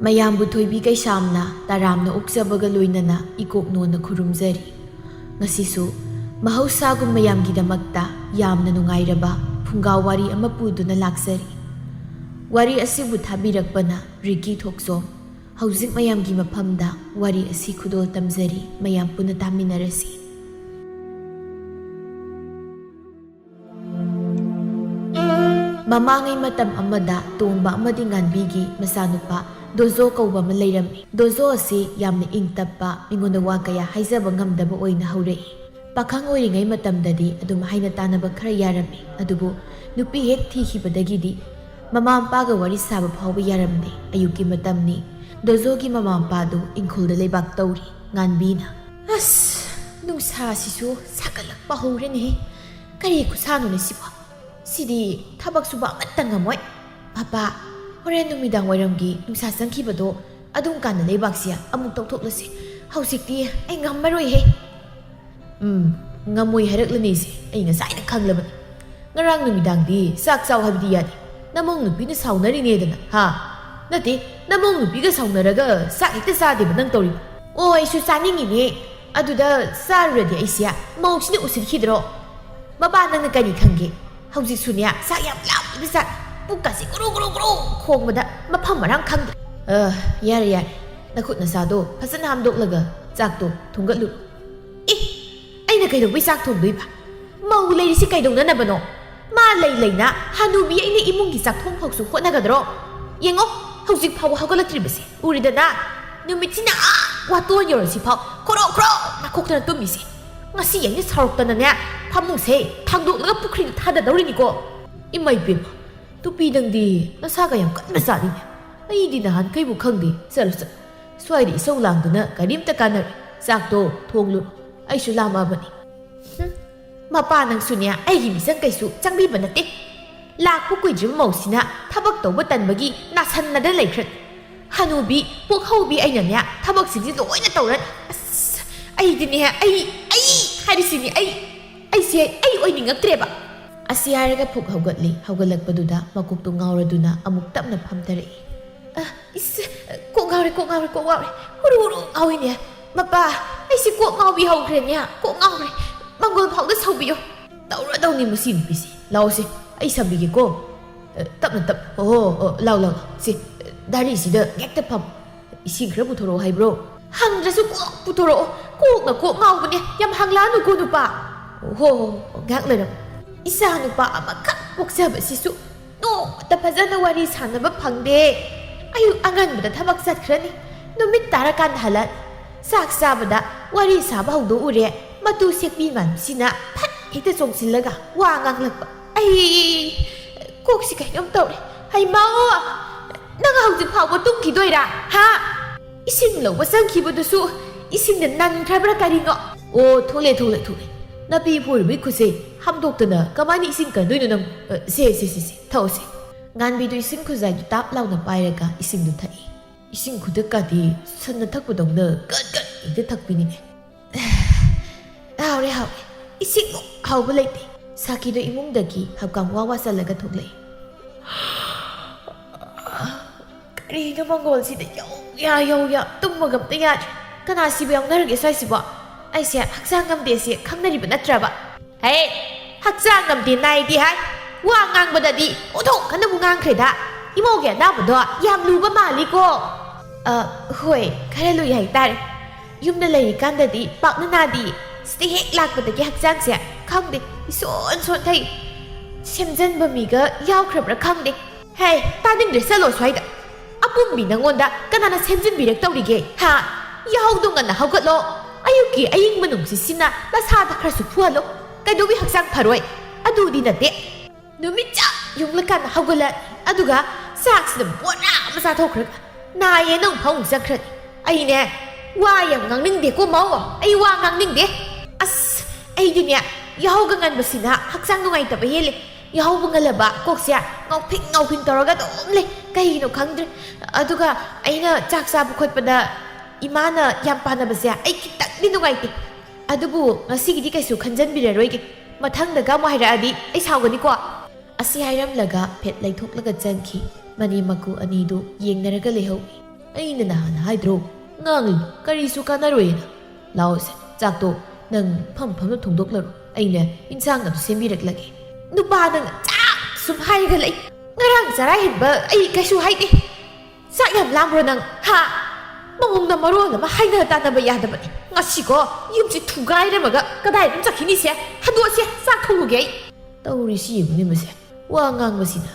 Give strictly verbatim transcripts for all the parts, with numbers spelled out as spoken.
ꯃꯌꯥꯝꯕꯨ ꯊꯣꯏꯕꯤ ꯀꯩꯁꯥꯝꯅ ꯇꯔꯥꯝꯅ ꯑꯣꯛꯆꯕꯒ ꯂꯣꯏꯅꯅ ꯏꯀꯣꯛ ꯅꯣꯟꯅ ꯈꯨꯔꯨꯝꯖꯔꯤ꯫ ꯉꯁꯤꯁꯨ ꯃꯍꯧꯁꯥꯒꯨꯝ ꯃꯌꯥꯝꯒꯤꯗꯃꯛꯇ ꯌꯥꯝꯅ ꯅꯨꯡꯉꯥꯏꯔꯕ ꯐꯨꯡꯒꯥ ꯋꯥꯔꯤ ꯑꯃ ꯄꯨꯗꯨꯅ ꯂꯥꯛꯆꯔꯤ꯫ ꯋꯥꯔꯤ ꯑꯁꯤꯕꯨ ꯊꯥꯕꯤꯔꯛꯄꯅ ꯔꯤꯀꯤ ꯊꯣꯛꯆꯣꯝ꯫ ꯍꯧꯖꯤꯛ ꯃꯌꯥꯝꯒꯤ ꯃꯐꯝꯗ ꯋꯥꯔꯤ ꯑꯁꯤ ꯈꯨꯗꯣꯜ ꯇꯝꯖꯔꯤ, ꯃꯌꯥꯝ ꯄꯨꯟꯅ ꯇꯥꯃꯤꯟꯅꯔꯁꯤ꯫ ꯃꯃꯥꯡꯉꯩ ꯃꯇꯝ ꯑꯃꯗ ꯇꯣꯝꯕ ꯑꯃꯗꯤ ꯉꯥꯟꯕꯤꯒꯤ ꯃꯆꯥꯅꯨꯄꯥ ꯗꯣꯖꯣ ꯀꯧꯕ ꯑꯃ ꯂꯩꯔꯝꯃꯤ꯫ ꯗꯣꯖꯣ ꯑꯁꯤ ꯌꯥꯝꯅ ꯏꯪ ꯇꯞꯄ, ꯃꯤꯉꯣꯟꯗ ꯋꯥ ꯀꯌꯥ ꯍꯥꯏꯖꯕ ꯉꯝꯗꯕ ꯑꯣꯏꯅ ꯍꯧꯔꯛꯏ꯫ ꯄꯥꯈꯪ ꯑꯣꯏꯔꯤꯉꯩ ꯃꯇꯝꯗꯗꯤ ꯑꯗꯨꯝ ꯍꯥꯏꯅ ꯇꯥꯅꯕ ꯈꯔ ꯌꯥꯔꯝꯃꯤ, ꯑꯗꯨꯕꯨ ꯅꯨꯄꯤ ꯍꯦꯛ ꯊꯤꯈꯤꯕꯗꯒꯤꯗꯤ ꯃꯃꯥ ꯃꯄꯥꯒ ꯋꯥꯔꯤ ꯁꯥꯕ ꯐꯥꯎꯕ ꯌꯥꯔꯝꯗꯦ꯫ ꯑꯌꯨꯛꯀꯤ ꯃꯇꯝꯅꯤ꯫ ꯗꯣꯖꯣꯒꯤ ꯃꯃꯥ ꯃꯄꯥꯗꯨ ꯏꯪꯈꯣꯜꯗ ꯂꯩꯕꯥꯛ ꯇꯧꯔꯤ꯫ ꯉꯥꯟꯕꯤꯅ, "ꯑꯁ, ꯅꯨꯡꯁꯥꯁꯤꯁꯨ ꯁꯥꯒꯠꯂꯛꯄ ꯍꯧꯔꯦꯅꯦꯍꯦ꯫ ꯀꯔꯤ ꯈꯨꯠꯁꯥꯅꯣꯅꯦ ꯁꯤꯕꯣ? ꯁꯤꯗꯤ ꯊꯕꯛ ꯁꯨꯕ ꯑꯃꯠꯇ ꯉꯝꯃꯣꯏ꯫ ꯃꯄꯥ, ꯍꯣꯔꯦꯟ ꯅꯨꯃꯤꯗꯥꯡ ꯋꯥꯏꯔꯝꯒꯤ ꯅꯨꯡꯁꯥ ꯆꯪꯈꯤꯕꯗꯣ, ꯑꯗꯨꯝ ꯀꯥꯟꯗ ꯂꯩꯕꯥꯛꯁꯦ ꯑꯃꯨꯛ ꯇꯧꯊꯣꯛꯂꯁꯤ꯫ ꯍꯧꯖꯤꯛꯇꯤ ꯑꯩ ꯉꯝꯃꯔꯣꯏꯍꯦ꯫" "ꯎꯝ, ꯉꯝꯃꯣꯏ ꯍꯥꯏꯔꯛꯂꯅꯤꯁꯦ ꯑꯩ ꯉꯁꯥꯏꯅ ꯈꯪꯂꯕꯅꯤ꯫ ꯉꯔꯥꯡ ꯅꯨꯃꯤꯗꯥꯡꯗꯤ ꯆꯥꯛ ꯆꯥꯎ ꯍꯥꯏꯕꯗꯤ ꯌꯥꯗꯦ꯫ ꯅꯃꯧ ꯅꯨꯄꯤꯅ ꯁꯥꯎꯅꯔꯤꯅꯦꯗꯅ, ꯍꯥ? ꯅꯠꯇꯦ, ꯅꯃꯧ ꯅꯨꯄꯤꯒ ꯁꯥꯎꯅꯔꯒ ꯆꯥꯛ ꯍꯦꯛꯇ ꯆꯥꯗꯦꯕ ꯅꯪ ꯇꯧꯔꯤꯕ?" "ꯑꯣ, ꯑꯩꯁꯨ ꯆꯥꯅꯤꯡꯉꯤꯅꯦ꯫ ꯑꯗꯨꯗ ꯆꯥꯔꯨꯔꯗꯤ ꯑꯩꯁꯦ ꯃꯧꯁꯤꯅ ꯎꯁꯤꯠꯈꯤꯗ꯭ꯔꯣ? ꯃꯄꯥ, ꯅꯪꯅ ꯀꯔꯤ ꯈꯪꯒꯦ? ꯍꯧꯖꯤꯛꯁꯨꯅꯦ, ꯆꯥꯛ ꯌꯥꯝ ꯂꯥꯝꯕ ꯖꯥꯠ꯫ ꯄꯨꯛꯀꯁꯦ ꯒꯨꯔꯨ ꯒꯨꯔꯨ ꯒꯨꯔꯨ ꯈꯣꯡꯕꯗ ꯃꯐꯝ ꯃꯔꯥꯡ ꯈꯪꯗ꯭ꯔꯦ꯫" "ꯑ, ꯌꯥꯔꯦ, ꯌꯥꯔꯦ꯫ ꯅꯈꯨꯠ ꯅꯁꯥꯗꯣ ꯐꯖꯅ ꯍꯥꯝꯗꯣꯛꯂꯒ ꯆꯥꯛꯇꯣ ꯊꯣꯡꯒꯠꯂꯨ꯫" "ꯑꯦ, ꯑꯩꯅ ꯀꯩꯗꯧꯕꯩ ꯆꯥꯛ ꯊꯣꯡꯗꯣꯏꯕ? ꯃꯧ ꯂꯩꯔꯤꯁꯤ ꯀꯩꯗꯧꯅꯅꯕꯅꯣ? ꯃꯥ ꯂꯩ ꯂꯩꯅ ꯍꯅꯨꯕꯤ ꯑꯩꯅ ꯏꯃꯨꯡꯒꯤ ꯆꯥꯛꯊꯣꯡ ꯐꯥꯎꯁꯨ ꯍꯣꯠꯅꯒꯗ꯭ꯔꯣ? ꯌꯦꯡꯉꯣ, ꯍꯧꯖꯤꯛ ꯐꯥꯎꯕ ꯍꯧꯒꯠꯂꯛꯇ꯭ꯔꯤꯕꯁꯦ ꯎꯔꯤꯗꯅ? ꯅꯨꯃꯤꯠꯁꯤꯅ ꯑꯥ ꯋꯥꯇꯣꯟ ꯌꯧꯔꯁꯤ ꯐꯥꯎ ꯈꯣꯔꯣ ꯈꯣꯔꯣ ꯅꯥꯈꯣꯛꯇꯅ ꯇꯨꯝꯃꯤꯁꯦ꯫ ꯉꯁꯤ ꯑꯩꯅ ꯁꯥꯎꯔꯛꯇꯅꯅꯦ, ꯐꯃꯨꯡꯁꯦ ꯊꯥꯡꯗꯣꯛꯂꯒ ꯄꯨꯈ꯭ꯔꯤꯗ ꯊꯥꯗꯗꯧꯔꯤꯅꯤꯀꯣ꯫" "ꯏꯃꯥ ꯏꯕꯦꯝꯃ, ꯅꯨꯄꯤ ꯅꯪꯗꯤ ꯅꯁꯥꯒ ꯌꯥꯝ ꯀꯟꯕ ꯖꯥꯠꯅꯤꯅꯦ꯫ ꯑꯩꯗꯤ ꯅꯍꯥꯟꯈꯩꯕꯨ ꯈꯪꯗꯦ꯫ ꯆꯠꯂꯣ, ꯆꯠꯂꯣ꯫ ꯁ꯭ꯋꯥꯏꯗ ꯏꯁꯧ ꯂꯥꯡꯗꯨꯅ ꯀꯔꯤꯝꯇ ꯀꯥꯟꯅꯔꯣꯏ꯫ ꯆꯥꯛꯇꯣ ꯊꯣꯡꯂꯨꯔꯣ꯫ ꯑꯩꯁꯨ ꯂꯥꯝꯃꯛꯑꯕꯅꯤ꯫" ꯍꯨꯝ, ꯃꯄꯥ ꯅꯪꯁꯨꯅꯦ, ꯑꯩꯒꯤ ꯃꯤꯆꯪ ꯀꯩꯁꯨ ꯆꯪꯕꯤꯕ ꯅꯠꯇꯦ꯫ ꯂꯥꯛꯄ ꯀꯨꯏꯗ꯭ꯔꯤꯕ ꯃꯧꯁꯤꯅ ꯊꯕꯛ ꯇꯧꯕ ꯇꯟꯕꯒꯤ ꯅꯥꯁꯟꯅꯗ ꯂꯩꯈ꯭ꯔꯦ꯫ ꯍꯅꯨꯕꯤ, ꯄꯣꯛꯍꯧꯕꯤ ꯑꯩꯅꯅꯦ ꯊꯕꯛꯁꯤꯡꯁꯤ ꯂꯣꯏꯅ ꯇꯧꯔꯅꯤ꯫ ꯑꯁ, ꯑꯩꯗꯤꯅꯦ, ꯑꯩ, ꯑꯩ ꯍꯥꯏꯔꯤꯁꯤꯅꯤ, ꯑꯩ, ꯑꯩꯁꯦ ꯑꯩ ꯑꯣꯏꯅꯤꯡꯉꯛꯇ꯭ꯔꯦꯕ꯫ ꯑꯁꯤ ꯍꯥꯏꯔꯒ ꯐꯨꯛ ꯍꯧꯒꯠꯂꯤ꯫ ꯍꯧꯒꯠꯂꯛꯄꯗꯨꯗ ꯃꯀꯣꯛꯇꯣ ꯉꯥꯎꯔꯗꯨꯅ ꯑꯃꯨꯛ ꯇꯞꯅ ꯐꯝꯊꯔꯛꯏ꯫ "ꯑ, ꯏꯁ, ꯉꯥꯎꯔꯦ, ꯀꯣꯛ ꯉꯥꯎꯔꯦ, ꯀꯣꯛ ꯉꯥꯎꯔꯦ꯫ ꯍꯨꯔꯨ ꯍꯨꯔꯨ ꯉꯥꯎꯏꯅꯦ꯫ ꯃꯄꯥ, ꯑꯩꯁꯤ ꯀꯣꯛ ꯉꯥꯎꯕꯤ ꯍꯧꯈ꯭ꯔꯦꯅꯦ꯫ ꯀꯣꯛ ꯉꯥꯎꯔꯦ꯫ ꯃꯪꯒꯣꯜ ꯐꯥꯎꯗ ꯁꯧꯕꯤꯌꯣ꯫ ꯇꯧꯔꯗꯧꯅꯤ ꯃꯁꯤ ꯅꯨꯄꯤꯁꯤ꯫ ꯂꯥꯎꯁꯦ, ꯑꯩ ꯁꯝꯕꯤꯒꯦꯀꯣ꯫ ꯑ, ꯇꯞꯅ ꯇꯞ-, ꯑꯣ, ꯑꯣ, ꯂꯥꯎ, ꯂꯥꯎ, ꯂꯥꯎ꯫ ꯁꯤ, ꯑ, ꯗꯥꯔꯤꯁꯤꯗ ꯍꯦꯛꯇ ꯐꯝ꯫ ꯏꯁꯤꯡ ꯈꯔ ꯄꯨꯊꯣꯔꯛꯑꯣ ꯍꯥꯏꯕ꯭ꯔꯣ? ꯍꯪꯗ꯭ꯔꯁꯨ ꯀꯣꯛ ꯄꯨꯊꯣꯔꯛꯑꯣ꯫ ꯀꯣꯛꯅ ꯀꯣꯛ ꯉꯥꯎꯕꯅꯦ꯫ ꯌꯥꯝ ꯍꯪꯂꯛꯑꯅꯨꯀꯣ, ꯅꯨꯄꯥ꯫ ꯑꯣ, ꯍꯣ, ꯍꯣ, ꯍꯣ, ꯉꯥꯏꯍꯥꯛ ꯂꯩꯔꯝꯃꯨ꯫ ꯏꯆꯥ ꯅꯨꯄꯥ ꯑꯃꯈꯛ ꯄꯣꯛꯆꯕꯁꯤꯁꯨ ꯅꯣꯡꯃꯇ ꯐꯖꯅ ꯋꯥꯔꯤ ꯁꯥꯟꯅꯕ ꯐꯪꯗꯦ꯫ ꯑꯌꯨꯛ ꯑꯉꯟꯕꯗ ꯊꯕꯛ ꯆꯠꯈ꯭ꯔꯅꯤ, ꯅꯨꯃꯤꯠ ꯇꯥꯔꯀꯥꯟꯗ ꯍꯜꯂꯛ꯫ ꯆꯥꯛ ꯆꯥꯕꯗ ꯋꯥꯔꯤ ꯁꯥꯕ ꯍꯧꯗꯣꯛꯎꯔꯦ, ꯃꯇꯨ ꯁꯦꯛꯄꯤ ꯃꯥꯟꯕꯁꯤꯅ ꯐꯠ ꯍꯦꯛꯇ ꯆꯣꯡꯁꯤꯜꯂꯒ ꯋꯥ ꯉꯥꯡꯂꯛꯄ꯫ ꯑꯩ ꯀꯣꯛꯁꯤ ꯀꯩꯅꯣꯝ ꯇꯧꯔꯦ꯫ ꯍꯩꯃꯥ, ꯅꯪ ꯍꯧꯖꯤꯛ ꯐꯥꯎꯕ ꯇꯨꯝꯈꯤꯗꯣꯏꯔꯥ? ꯍꯥ? ꯏꯁꯤꯡ ꯂꯧꯕ ꯆꯪꯈꯤꯕꯗꯨꯁꯨ ꯏꯁꯤꯡꯗ ꯅꯟꯈ꯭ꯔꯕ꯭ꯔꯥ ꯀꯔꯤꯅꯣ? ꯑꯣ, ꯊꯣꯛꯂꯦ, ꯊꯣꯛꯂꯦ, ꯊꯣꯛꯂꯦ꯫ ꯅꯥꯄꯤ ꯐꯣꯏꯔꯨꯕꯒꯤ ꯈꯨꯠꯁꯦ ꯍꯥꯝꯗꯣꯛꯇꯅ ꯀꯃꯥꯏꯅ ꯏꯁꯤꯡ ꯀꯟꯗꯣꯏꯅꯣ ꯅꯪ? ꯑ, ꯁꯦ, ꯁꯦ, ꯁꯦ, ꯁꯦ, ꯊꯛꯑꯣꯁꯦ꯫ ꯉꯥꯟꯕꯤꯗꯨ ꯏꯁꯤꯡ ꯈꯨꯖꯥꯏꯗꯨ ꯇꯥꯞ ꯂꯥꯎꯅ ꯄꯥꯏꯔꯒ ꯏꯁꯤꯡꯗꯨ ꯊꯛꯏ꯫ ꯏꯁꯤꯡ ꯈꯨꯗꯛꯀꯗꯤ ꯁꯟꯅ ꯊꯛꯄꯗꯧꯅ ꯒꯠ ꯒꯠ ꯍꯦꯛꯇ ꯊꯛꯄꯤꯅꯤꯅꯦ꯫ ꯍꯥꯎꯔꯦ, ꯍꯥꯎꯔꯦ꯫ ꯏꯁꯤꯡꯃꯨꯛ ꯍꯥꯎꯕ ꯂꯩꯇꯦ꯫ ꯁꯥꯀꯤꯗꯣ ꯏꯃꯨꯡꯗꯒꯤ ꯍꯛꯀꯥꯝ ꯋꯥ ꯋꯥ ꯆꯜꯂꯒ ꯊꯣꯛꯂꯛꯏ꯫ ꯀꯔꯤꯅꯣ ꯃꯪꯒꯣꯜꯁꯤꯗ ꯌꯧ ꯌꯥ, ꯌꯧ ꯌꯥ, ꯇꯨꯝꯕꯒ ꯑꯝꯇ ꯌꯥꯗ꯭ꯔꯦ꯫ ꯀꯅꯥ ꯁꯤꯕ ꯌꯥꯎꯅꯔꯒꯦ ꯁ꯭ꯋꯥꯏꯁꯤꯕꯣ? ꯑꯩꯁꯦ ꯍꯛꯆꯥꯡ ꯉꯝꯗꯦꯁꯦ ꯈꯪꯅꯔꯤꯕ ꯅꯠꯇ꯭ꯔꯕ? ꯍꯦ, ꯍꯛꯆꯥꯡ ꯉꯝꯗꯦ ꯅꯥꯏꯗꯦ ꯍꯥꯏ꯫ ꯋꯥ ꯉꯥꯡꯕꯗꯗꯤ ꯑꯣꯟꯊꯣꯛ ꯈꯟꯅꯕꯨ ꯉꯥꯡꯈ꯭ꯔꯦꯗ꯫ ꯏꯃꯧꯒꯤ ꯑꯅꯥꯕꯗꯣ ꯌꯥꯝ ꯂꯨꯕ ꯃꯥꯜꯂꯤꯀꯣ꯫ ꯑ, ꯍꯣꯏ, ꯈꯔ ꯂꯨꯏ ꯍꯥꯏꯇꯥꯔꯦ꯫ ꯌꯨꯝꯗ ꯂꯩꯔꯤꯀꯥꯟꯗꯗꯤ ꯄꯥꯛꯅ ꯅꯥꯗꯤ꯫ ꯁꯤꯗ ꯍꯦꯛ ꯂꯥꯛꯄꯗꯒꯤ ꯍꯛꯆꯥꯡꯁꯦ ꯈꯪꯗꯦ, ꯏꯁꯣꯟ ꯁꯣꯟꯊꯩ꯫ ꯁꯦꯝꯖꯟꯕ ꯃꯤꯒ ꯌꯥꯎꯈ꯭ꯔꯕ꯭ꯔꯥ ꯈꯪꯗꯦ꯫ ꯍꯦ, ꯇꯥꯅꯤꯡꯗ꯭ꯔꯦ, ꯆꯠꯂꯣ ꯁ꯭ꯋꯥꯏꯗ꯫ ꯑꯄꯨꯝꯕꯤ ꯅꯪꯉꯣꯟꯗ ꯀꯅꯥꯅ ꯁꯦꯝꯖꯤꯟꯕꯤꯔꯛꯇꯧꯔꯤꯒꯦ? ꯍꯥ? ꯌꯥꯍꯧꯗꯣ ꯉꯟꯅ ꯍꯧꯒꯠꯂꯣ꯫ ꯑꯌꯨꯛꯀꯤ ꯑꯏꯪꯕ ꯅꯨꯡꯁꯤꯠꯁꯤꯅ ꯅꯁꯥꯗ ꯈꯔꯁꯨ ꯐꯨꯍꯜꯂꯣ꯫ ꯀꯩꯗꯧꯕꯤ ꯍꯛꯆꯥꯡ ꯐꯔꯣꯏ? ꯑꯗꯨꯗꯤ ꯅꯠꯇꯦ꯫ ꯅꯨꯃꯤꯠ ꯆꯞ ꯌꯨꯡꯂꯀꯥꯟꯗ ꯍꯧꯒꯠꯂꯛꯑꯅꯤ, ꯑꯗꯨꯒ ꯆꯥꯛꯁꯤꯅ ꯕꯣꯔꯥ ꯑꯃ ꯆꯥꯊꯣꯛꯈ꯭ꯔꯒ ꯅꯥꯏꯌꯦꯅ ꯑꯃꯨꯛ ꯐꯃꯨꯡ ꯆꯠꯈ꯭ꯔꯅꯤ꯫ ꯑꯩꯅꯦ ꯋꯥ ꯌꯥꯝ ꯉꯥꯡꯅꯤꯡꯗꯦꯀꯣ ꯃꯧ, ꯑꯩ ꯋꯥ ꯉꯥꯡꯅꯤꯡꯗꯦ꯫ ꯑꯁ, ꯑꯩꯗꯤꯅꯦ ꯌꯥꯍꯧꯒ ꯉꯟꯕꯁꯤꯅ ꯍꯛꯆꯥꯡ ꯅꯨꯡꯉꯥꯏꯇꯕ ꯍꯦꯜꯂꯦ꯫ ꯌꯥꯍꯧꯕ ꯉꯜꯂꯕ ꯀꯣꯛꯁꯦ ꯉꯥꯎꯐꯤꯡ ꯉꯥꯎꯐꯤꯡ ꯇꯧꯔꯒ ꯑꯗꯨꯝ ꯂꯩ, ꯀꯩꯒꯤꯅꯣ ꯈꯪꯗ꯭ꯔꯦ꯫ ꯑꯗꯨꯒ ꯑꯩꯅ ꯆꯥꯛ ꯆꯥꯕ ꯈꯣꯠꯄꯗ ꯏꯃꯥꯅ ꯌꯥꯝ ꯄꯥꯟꯅꯕꯁꯦ ꯑꯩ ꯈꯤꯇꯪꯗꯤ ꯅꯨꯡꯉꯥꯏꯇꯦ꯫ ꯑꯗꯨꯕꯨ ꯉꯁꯤꯒꯤꯗꯤ ꯀꯩꯁꯨ ꯈꯟꯖꯟꯕꯤꯔꯔꯣꯏꯒꯦ꯫ ꯃꯊꯪꯗꯒ ꯑꯃꯨꯛ ꯍꯥꯏꯔꯛꯑꯗꯤ ꯑꯩ ꯁꯥꯎꯒꯅꯤꯀꯣ꯫ ꯑꯁꯤ ꯍꯥꯏꯔꯝꯂꯒ ꯐꯦꯠ ꯂꯩꯊꯣꯛꯂꯒ ꯆꯪꯈꯤ꯫ ꯃꯅꯦꯝ ꯃꯀꯨ ꯑꯅꯤꯗꯨ ꯌꯦꯡꯅꯔꯒ ꯂꯩꯍꯧꯏ꯫ ꯑꯩꯅ ꯅꯍꯥꯟ ꯍꯥꯏꯗ꯭ꯔꯣ, ꯉꯥꯡꯂꯤꯕ ꯀꯔꯤꯁꯨ ꯀꯥꯟꯅꯔꯣꯏꯅ꯫ ꯂꯥꯛꯑꯣꯁꯦ, ꯆꯥꯛꯇꯣ ꯅꯪ ꯐꯝ ꯐꯝꯅ ꯊꯣꯡꯗꯣꯛꯂꯔꯣ, ꯑꯩꯅ ꯏꯟꯁꯥꯡ ꯑꯗꯨ ꯁꯦꯝꯕꯤꯔꯛꯂꯒꯦ꯫ ꯅꯨꯄꯥ ꯅꯪꯅ ꯆꯥꯛ ꯁꯨꯝ ꯍꯥꯏꯔꯒ ꯂꯩ꯫ ꯉꯔꯥꯡ ꯆꯔꯥ ꯍꯦꯟꯕ ꯑꯩ ꯀꯩꯁꯨ ꯍꯥꯏꯗꯦ꯫ ꯆꯥꯛ ꯌꯥꯝ ꯂꯥꯝꯕ꯭ꯔꯣ ꯅꯪ, ꯍꯥ? ꯃꯑꯣꯡꯅ ꯃꯔꯣꯜ ꯑꯃ ꯍꯥꯏꯅ ꯇꯥꯟꯅꯕ ꯌꯥꯗꯕꯅꯤ꯫ ꯉꯁꯤꯀꯣ ꯌꯨꯝꯁꯤ ꯊꯨꯒꯥꯏꯔꯝꯃꯒ ꯀꯗꯥꯏꯗ ꯆꯠꯈꯤꯅꯤꯁꯦ? ꯍꯟꯗꯣꯛꯑꯁꯦ, ꯆꯥꯛ ꯊꯣꯡꯉꯨꯒꯦ ꯑꯩ꯫ ꯇꯧꯔꯤꯁꯤ ꯌꯦꯡꯉꯨꯅꯦ ꯃꯁꯦ, ꯋꯥ ꯉꯥꯡꯕꯁꯤꯅ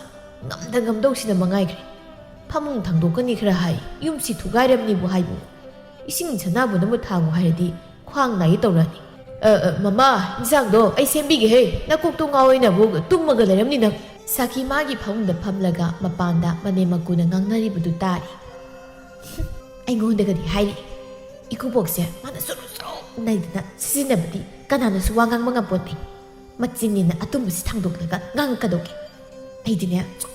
ꯉꯝꯗ ꯉꯝꯗꯧꯁꯤꯅ ꯃꯉꯥꯏꯈ꯭ꯔꯦ꯫ ꯐꯃꯨꯡ ꯊꯥꯡꯗꯣꯛꯀꯅꯤ ꯈꯔ ꯍꯥꯏ, ꯌꯨꯝꯁꯤ ꯊꯨꯒꯥꯏꯔꯝꯅꯤꯕꯨ ꯍꯥꯏꯕꯨ꯫ ꯏꯁꯤꯡ ꯁꯅꯥꯕꯨꯅꯕꯨ ꯊꯥꯡꯉꯨ ꯍꯥꯏꯔꯗꯤ ꯈ꯭ꯋꯥꯡ ꯅꯥꯏꯒꯦ ꯇꯧꯔꯛꯑꯅꯤ꯫ "ꯑ, ꯑ, ꯃꯃꯥ, ꯏꯟꯁꯥꯡꯗꯣ ꯑꯩ ꯁꯦꯝꯕꯤꯒꯦ ꯍꯦ, ꯅꯀꯣꯛꯇꯣ ꯉꯥꯎꯋꯦꯅꯕꯨ ꯇꯨꯝꯃꯒ ꯂꯩꯔꯝꯅꯤ ꯅꯪ"꯫ ꯁꯥꯈꯤ ꯃꯥꯒꯤ ꯐꯃꯨꯡꯗ ꯐꯝꯂꯒ ꯃꯄꯥꯟꯗ ꯃꯅꯦꯝ ꯃꯀꯨꯅ ꯉꯥꯡꯅꯔꯤꯕꯗꯨ ꯇꯥꯔꯤ꯫ ꯑꯩꯉꯣꯟꯗꯒꯗꯤ ꯍꯥꯏꯔꯤ꯫ ꯏꯀꯨꯕꯣꯛꯁꯦ ꯃꯥꯅ ꯆꯨꯔꯨꯞ ꯆꯨꯔꯨꯞ ꯅꯩꯗꯅ ꯁꯤꯖꯤꯟꯅꯕꯗꯤ ꯀꯅꯥꯅꯁꯨ ꯋꯥ ꯉꯥꯡꯕ ꯉꯝꯄꯣꯠꯇꯦ꯫ ꯃꯆꯤꯟꯅꯤꯅ ꯑꯇꯨꯝꯕꯁꯤ ꯊꯥꯡꯗꯣꯛꯂꯒ ꯉꯥꯡꯉꯛꯀꯗꯧꯒꯦ꯫ ꯑꯩꯗꯤꯅꯦ, ꯁꯨꯝ,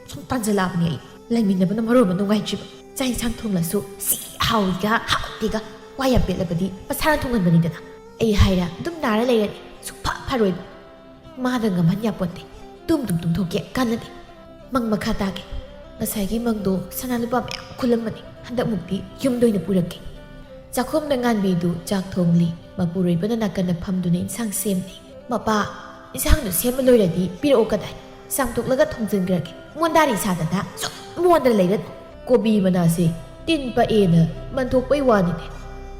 ꯁꯨꯝ ꯇꯥꯟꯖꯜꯂꯛꯑꯕꯅꯦ ꯑꯩ꯫ ꯂꯩꯃꯤꯟꯅꯕꯅ ꯃꯔꯣꯟ ꯑꯃ ꯅꯨꯡꯉꯥꯏꯇ꯭ꯔꯤꯕ꯫ ꯆꯥꯛ ꯏꯟꯁꯥꯡ ꯊꯣꯡꯂꯁꯨ ꯁꯤ ꯍꯥꯎꯏꯒ ꯍꯥꯎꯇꯦꯒ ꯋꯥ ꯌꯥꯝ ꯄꯦꯠꯂꯕꯗꯤ ꯃꯁꯥꯅ ꯊꯣꯡꯍꯟꯕꯅꯤꯗꯅ꯫ ꯑꯩ ꯍꯥꯏꯔ ꯑꯗꯨꯝ ꯅꯥꯔ ꯂꯩꯔꯅꯤ꯫ ꯁꯨꯡꯐ ꯐꯔꯣꯏꯕ꯫ ꯃꯥꯗ ꯉꯝꯍꯟ ꯌꯥꯄꯣꯠꯇꯦ꯫ ꯇꯨꯝ ꯇꯨꯝ ꯇꯨꯝꯊꯣꯛꯀꯦ ꯀꯥꯟꯅꯗꯦ꯫ ꯃꯪ ꯃꯈꯥ ꯇꯥꯒꯦ꯫ ꯉꯁꯥꯏꯒꯤ ꯃꯪꯗꯣ ꯁꯅꯥ ꯂꯨꯄꯥ ꯃꯌꯥꯝ ꯈꯨꯜꯂꯝꯕꯅꯤ꯫ ꯍꯟꯗꯛꯃꯨꯛꯇꯤ ꯌꯨꯝꯗ ꯑꯣꯏꯅ ꯄꯨꯔꯛꯀꯦ꯫ ꯆꯥꯛꯈꯨꯝꯗ ꯉꯥꯟꯕꯤꯗꯨ ꯆꯥꯛ ꯊꯣꯡꯂꯤ꯫ ꯃꯄꯨꯔꯣꯏꯕꯅ ꯅꯥꯀꯟꯗ ꯐꯝꯗꯨꯅ ꯏꯟꯁꯥꯡ ꯁꯦꯝꯂꯤ꯫ "ꯃꯄꯥ, ꯏꯟꯁꯥꯡꯗꯨ ꯁꯦꯝꯕ ꯂꯣꯏꯔꯗꯤ ꯄꯤꯔꯛꯑꯣ ꯀꯗꯥꯏ? ꯆꯥꯝꯊꯣꯛꯂꯒ ꯊꯣꯡꯖꯤꯟꯈ꯭ꯔꯒꯦ꯫ ꯃꯣꯟꯗꯥꯔꯤ ꯁꯥꯗꯅ ꯁꯨꯝ ꯃꯣꯟꯗ ꯂꯩꯔꯅꯨ꯫ ꯀꯣꯕꯤ ꯃꯅꯥꯁꯦ ꯇꯤꯟ ꯄꯛꯑꯦꯅ ꯃꯟꯊꯣꯛꯄꯩ ꯋꯥꯅꯤꯅꯦ꯫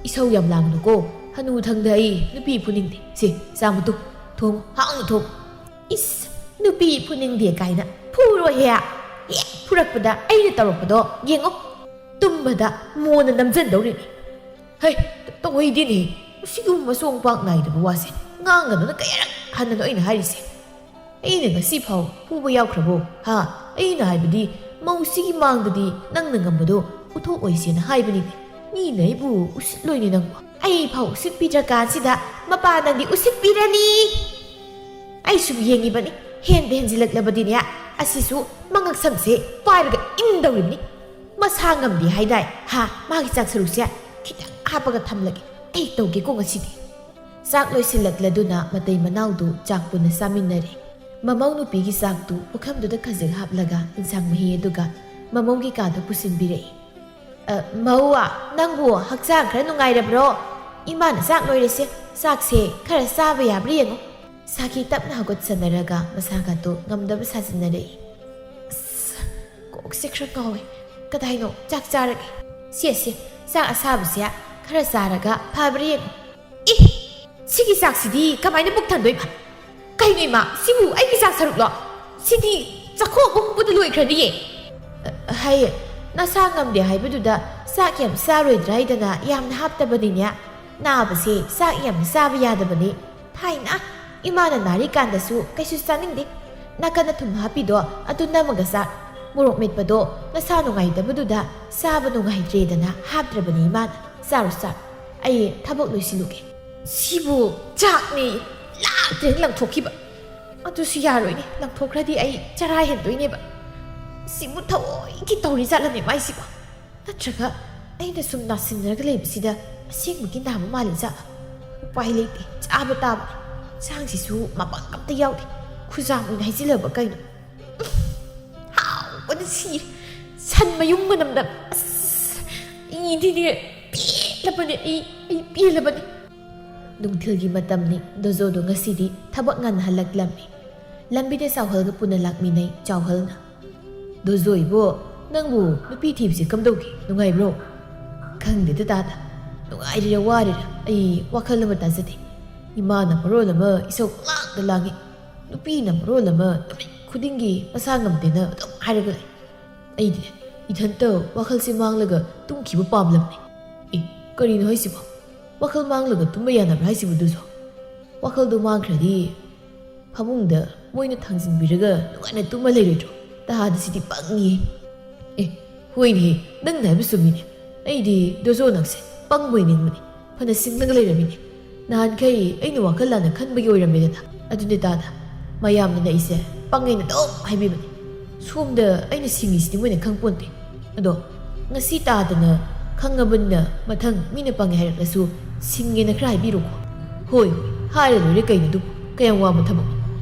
ꯏꯁꯧ ꯌꯥꯝ ꯂꯥꯡꯒꯅꯨꯀꯣ꯫ ꯍꯅꯨꯊꯪꯗ ꯑꯩ ꯅꯨꯄꯤ ꯐꯨꯅꯤꯡꯗꯦ꯫ ꯁꯦ, ꯆꯥꯃꯨꯇꯨ, ꯊꯣꯡ ꯍꯥꯡꯅ ꯊꯣꯡ"꯫ "ꯏꯁ, ꯅꯨꯄꯤ ꯐꯨꯅꯤꯡꯗꯦ ꯀꯥꯏꯅ ꯐꯨꯔꯣꯏꯍꯦ꯫ ꯍꯦꯛ ꯐꯨꯔꯛꯄꯗ ꯑꯩꯅ ꯇꯧꯔꯛꯄꯗꯣ ꯌꯦꯡꯉꯣ꯫ ꯇꯨꯝꯕꯗ ꯃꯣꯟꯅ ꯅꯝꯖꯟꯗꯧꯔꯤꯅꯤ꯫ ꯍꯩ, ꯇꯧꯍꯩꯗꯦꯅꯦ꯫ ꯁꯤꯒꯨꯝꯕ ꯃꯆꯣꯡ ꯄꯥꯛ ꯅꯥꯏꯗꯕ ꯋꯥꯁꯦ ꯉꯥꯡꯒꯅꯨꯅ ꯀꯌꯥꯔꯛ ꯍꯟꯅꯅꯣ ꯑꯩꯅ ꯍꯥꯏꯔꯤꯁꯦ? ꯑꯩꯅ ꯉꯁꯤ ꯐꯥꯎ ꯐꯨꯕ ꯌꯥꯎꯈ꯭ꯔꯕꯣ? ꯍꯥ? ꯑꯩꯅ ꯍꯥꯏꯕꯗꯤ, ꯃꯧꯁꯤꯒꯤ ꯃꯥꯡꯗꯗꯤ ꯅꯪꯅ ꯉꯝꯕꯗꯣ ꯎꯠꯊꯣꯛꯑꯣꯏꯁꯦꯅ ꯍꯥꯏꯕꯅꯤꯅꯦ꯫ ꯃꯤꯅ ꯑꯩꯕꯨ ꯎꯁꯤꯠꯂꯣꯏꯅꯦ ꯅꯪꯕꯨ꯫ ꯑꯩ ꯐꯥꯎ ꯎꯁꯤꯠꯄꯤꯗ꯭ꯔꯀꯥꯟꯁꯤꯗ ꯃꯄꯥ ꯅꯪꯗꯤ ꯎꯁꯤꯠꯄꯤꯔꯅꯤ꯫ ꯑꯩ ꯁꯨꯝ ꯌꯦꯡꯉꯤꯕꯅꯤ, ꯍꯦꯟꯗ ꯍꯦꯟꯖꯤꯜꯂꯛꯂꯕꯗꯤꯅꯦ, ꯑꯁꯤꯁꯨ ꯃꯉꯛ ꯁꯝꯁꯦ ꯄꯥꯏꯔꯒ ꯏꯟꯗꯧꯔꯤꯕꯅꯤ꯫ ꯃꯁꯥ ꯉꯝꯗꯦ ꯍꯥꯏꯗꯥꯏ? ꯍꯥ, ꯃꯥꯒꯤ ꯆꯥꯛ ꯁꯔꯨꯛꯁꯦ ꯈꯤꯇꯪ ꯍꯥꯞꯄꯒ ꯊꯝꯂꯒꯦ꯫ ꯑꯩ ꯇꯧꯒꯦꯀꯣ ꯉꯁꯤꯗꯤ꯫ ꯆꯥꯛ ꯂꯣꯏꯁꯤꯜꯂꯛꯂꯗꯨꯅ ꯃꯇꯩ ꯃꯅꯥꯎꯗꯨ ꯆꯥꯛ ꯄꯨꯟꯅ ꯆꯥꯃꯤꯟꯅꯔꯦ꯫ ꯃꯃꯧ ꯅꯨꯄꯤꯒꯤ ꯆꯥꯛꯇꯨ ꯄꯨꯈꯝꯗꯨꯗ ꯈꯖꯤꯛ ꯍꯥꯞꯂꯒ ꯏꯟꯁꯥꯡ ꯃꯍꯤ ꯑꯗꯨꯒ ꯃꯃꯧꯒꯤ ꯀꯥꯗ ꯄꯨꯁꯤꯟꯕꯤꯔꯛꯏ꯫ ꯑ, ꯃꯧꯋꯥ, ꯅꯪꯕꯨ ꯍꯛꯆꯥꯡ ꯈꯔ ꯅꯨꯡꯉꯥꯏꯔꯕ꯭ꯔꯣ? ꯏꯃꯥꯅ ꯆꯥꯛ ꯂꯣꯏꯔꯦꯁꯦ, ꯆꯥꯛꯁꯦ ꯈꯔ ꯆꯥꯕ ꯌꯥꯕ꯭ꯔꯥ ꯌꯦꯡꯉꯣ꯫ ꯁꯥꯈꯤ ꯇꯞꯅ ꯍꯧꯒꯠꯁꯟꯅꯔꯒ ꯃꯁꯥꯒꯗꯨ ꯉꯝꯗꯕ ꯁꯥꯖꯤꯟꯅꯔꯛꯏ꯫ ꯑꯁ, ꯀꯣꯛꯁꯦ ꯈꯔ ꯉꯥꯎꯋꯦ꯫ ꯀꯗꯥꯏꯅꯣ ꯆꯥꯛ ꯆꯥꯔꯒꯦ? ꯁꯦ, ꯁꯦ, ꯆꯥꯛ ꯑꯁꯥꯕꯁꯦ ꯈꯔ ꯆꯥꯔꯒ ꯐꯕ꯭ꯔꯥ ꯌꯦꯡꯉꯣ꯫ ꯑꯦ, ꯁꯤꯒꯤ ꯆꯥꯛꯁꯤꯗꯤ ꯀꯃꯥꯏꯅ ꯄꯨꯛ ꯊꯟꯗꯣꯏꯕ? ꯀꯩꯅꯣ ꯏꯃꯥ, ꯁꯤꯕꯨ ꯑꯩꯒꯤ ꯆꯥꯛ ꯁꯔꯨꯛꯂꯣ? ꯁꯤꯗꯤ ꯆꯥꯛꯈꯣꯝ ꯑꯍꯨꯝ ꯄꯨꯗ ꯂꯣꯏꯈ꯭ꯔꯅꯤꯌꯦ꯫ ꯑ, ꯍꯥꯏꯌꯦ, ꯅꯁꯥ ꯉꯝꯗꯦ ꯍꯥꯏꯕꯗꯨꯗ ꯆꯥꯛ ꯌꯥꯝ ꯆꯥꯔꯣꯏꯗ꯭ꯔꯥ ꯍꯥꯏꯗꯅ ꯌꯥꯝꯅ ꯍꯥꯞꯇꯕꯅꯤꯅꯦ꯫ ꯅꯥꯕꯁꯦ ꯆꯥꯛ ꯌꯥꯝꯅ ꯆꯥꯕ ꯌꯥꯗꯕꯅꯤ꯫ ꯊꯥꯏꯅ ꯏꯃꯥꯅ ꯅꯥꯔꯤꯀꯥꯟꯗꯁꯨ ꯀꯩꯁꯨ ꯆꯥꯅꯤꯡꯗꯦ꯫ ꯅꯥꯀꯟꯗ ꯊꯨꯝ ꯍꯥꯞꯄꯤꯗꯣ ꯑꯗꯨ ꯅꯝꯃꯒ ꯆꯥ꯫ ꯃꯣꯔꯣꯛ ꯃꯦꯠꯄꯗꯣ ꯅꯁꯥ ꯅꯨꯡꯉꯥꯏꯇꯕꯗꯨꯗ ꯆꯥꯕ ꯅꯨꯡꯉꯥꯏꯇ꯭ꯔꯦꯗꯅ ꯍꯥꯞꯇ꯭ꯔꯕꯅꯤ ꯏꯃꯥꯅ꯫ ꯆꯥꯔꯣ, ꯆꯥꯔꯣ꯫ ꯑꯩ ꯊꯕꯛ ꯂꯣꯏꯁꯤꯜꯂꯨꯒꯦ꯫ ꯁꯤꯕꯨ ꯆꯥꯛꯅꯤ ꯂꯥꯛꯇ꯭ꯔꯦꯅ ꯂꯪꯊꯣꯛꯈꯤꯕ꯫ ꯑꯗꯨꯁꯨ ꯌꯥꯔꯣꯏꯅꯦ, ꯂꯪꯊꯣꯛꯈ꯭ꯔꯗꯤ ꯑꯩ ꯆꯔꯥ ꯍꯦꯟꯗꯣꯏꯅꯦꯕ꯫ ꯁꯤꯕꯨ ꯊꯑꯣꯏꯒꯤ ꯇꯧꯔꯤ ꯖꯥꯠꯂꯅꯦ ꯃꯥꯏꯁꯤꯕꯣ? ꯅꯠꯇ꯭ꯔꯒ ꯑꯩꯅ ꯁꯨꯝ ꯅꯥꯁꯤꯟꯅꯔꯒ ꯂꯩꯕꯁꯤꯗ ꯑꯁꯦꯡꯕꯒꯤ ꯅꯥꯕ ꯃꯥꯜꯂꯤ ꯖꯥꯠꯂ? ꯎꯄꯥꯏ ꯂꯩꯇꯦ, ꯆꯥꯕ ꯇꯥꯕꯅꯤ꯫ ꯆꯥꯡꯁꯤꯁꯨ ꯃꯄꯪ ꯑꯝꯇ ꯌꯥꯎꯗꯦ, ꯈꯨꯖꯥꯝ ꯑꯣꯏꯅ ꯍꯩꯖꯤꯜꯂꯕ ꯀꯩꯅꯣ? ꯍꯥꯎꯕꯅ ꯁꯤꯔꯦ꯫ ꯁꯟ ꯃꯌꯨꯡ ꯃꯅꯝꯗ ꯑꯁ, ꯏꯗꯤꯅꯦ ꯄꯦꯜꯂꯕꯅꯦ꯫ ꯑꯩ, ꯑꯩ ꯄꯦꯜꯂꯕꯅꯦ꯫ ꯅꯨꯡꯊꯤꯜꯒꯤ ꯃꯇꯝꯅꯤ꯫ ꯗꯣꯖꯣꯗꯣ ꯉꯁꯤꯗꯤ ꯊꯕꯛ ꯉꯟꯅ ꯍꯜꯂꯛꯂꯝꯃꯤ꯫ ꯂꯝꯕꯤꯗ ꯆꯥꯎꯍꯜꯒ ꯄꯨꯟꯅ ꯂꯥꯛꯃꯤꯟꯅꯩ꯫ ꯆꯥꯎꯍꯜꯅ, "ꯗꯣꯖꯣ ꯏꯕꯣ, ꯅꯪꯕꯨ ꯅꯨꯄꯤ ꯊꯤꯕꯁꯤ ꯀꯝꯗꯧꯒꯦ? ꯅꯨꯡꯉꯥꯏꯕ꯭ꯔꯣ?" "ꯈꯪꯗꯦꯗ ꯇꯥꯗ, ꯅꯨꯡꯉꯥꯏꯔꯤꯔ ꯋꯥꯔꯤꯔ ꯑꯩ ꯋꯥꯈꯜ ꯑꯃ ꯇꯥꯖꯗꯦ꯫ ꯏꯃꯥꯅ ꯃꯔꯣꯜ ꯑꯃ ꯏꯁꯧ ꯄꯪꯂꯥꯡꯗ ꯂꯥꯡꯉꯤ, ꯅꯨꯄꯤꯅ ꯃꯔꯣꯜ ꯑꯃ ꯅꯨꯃꯤꯠ ꯈꯨꯗꯤꯡꯒꯤ ꯃꯁꯥ ꯉꯝꯗꯦꯅ ꯑꯗꯨꯝ ꯍꯥꯏꯔꯒ ꯂꯩ꯫ ꯑꯩꯗꯤ ꯏꯊꯟꯇ ꯋꯥꯈꯜꯁꯦ ꯃꯥꯡꯂꯒ ꯇꯨꯝꯈꯤꯕ ꯄꯥꯝꯂꯕꯅꯤ꯫" "ꯑꯦ, ꯀꯔꯤꯅꯣ ꯍꯥꯏꯁꯤꯕꯣ? ꯋꯥꯈꯜ ꯃꯥꯡꯂꯒ ꯇꯨꯝꯕ ꯌꯥꯅꯕ꯭ꯔꯥ ꯍꯥꯏꯁꯤꯕꯨ?" "ꯑꯗꯨꯁꯨ ꯋꯥꯈꯜꯗꯣ ꯃꯥꯡꯈ꯭ꯔꯗꯤ ꯐꯃꯨꯡꯗ ꯃꯣꯏꯅ ꯊꯥꯡꯖꯤꯟꯕꯤꯔꯒ ꯅꯨꯡꯉꯥꯏꯅ ꯇꯨꯝꯃ ꯂꯩꯔꯣꯏꯗ꯭ꯔꯣ? ꯇꯥꯗ ꯁꯤꯗꯤ ꯄꯪꯉꯤ꯫" "ꯑꯦ, ꯍꯣꯏꯅꯦ, ꯅꯪꯅ ꯍꯥꯏꯕ ꯆꯨꯝꯃꯤꯅꯦ꯫ ꯑꯩꯗꯤ ꯗꯣꯖꯣ ꯅꯪꯁꯦ ꯄꯪꯕꯣꯏ ꯅꯤꯡꯕꯅꯤ꯫ ꯐꯅ ꯁꯤꯡꯂꯒ ꯂꯩꯔꯝꯃꯤꯅꯦ꯫ ꯅꯍꯥꯟꯈꯩ ꯑꯩꯅ ꯋꯥꯈꯜ ꯂꯥꯟꯅ ꯈꯟꯕꯒꯤ ꯑꯣꯏꯔꯝꯃꯦꯗꯅ꯫ ꯑꯗꯨꯅꯦ ꯇꯥꯗ, ꯃꯌꯥꯝꯅ ꯑꯩꯁꯦ ꯄꯪꯉꯦꯅ ꯑꯗꯨꯝ ꯍꯥꯏꯕꯤꯕꯅꯦ꯫ ꯁꯣꯝꯗ ꯑꯩꯅ ꯁꯤꯡꯉꯤꯁꯤꯗꯤ ꯃꯣꯏꯅ ꯈꯪꯄꯣꯟꯇꯦ꯫ ꯑꯗꯣ ꯉꯁꯤ ꯇꯥꯗꯅ ꯈꯪꯉꯕꯅꯤꯅ ꯃꯊꯪ ꯃꯤꯅ ꯄꯪꯉꯦ ꯍꯥꯏꯔꯛꯂꯁꯨ ꯁꯤꯡꯉꯦꯅ ꯈꯔ ꯍꯥꯏꯕꯤꯔꯣꯀꯣ꯫" "ꯍꯣꯏ, ꯍꯣꯏ, ꯍꯥꯏꯔ ꯂꯣꯏꯔꯦ ꯀꯩꯅꯣ ꯑꯗꯨꯕꯨ, ꯀꯌꯥꯝ ꯋꯥꯕ ꯊꯕꯛꯅꯣ꯫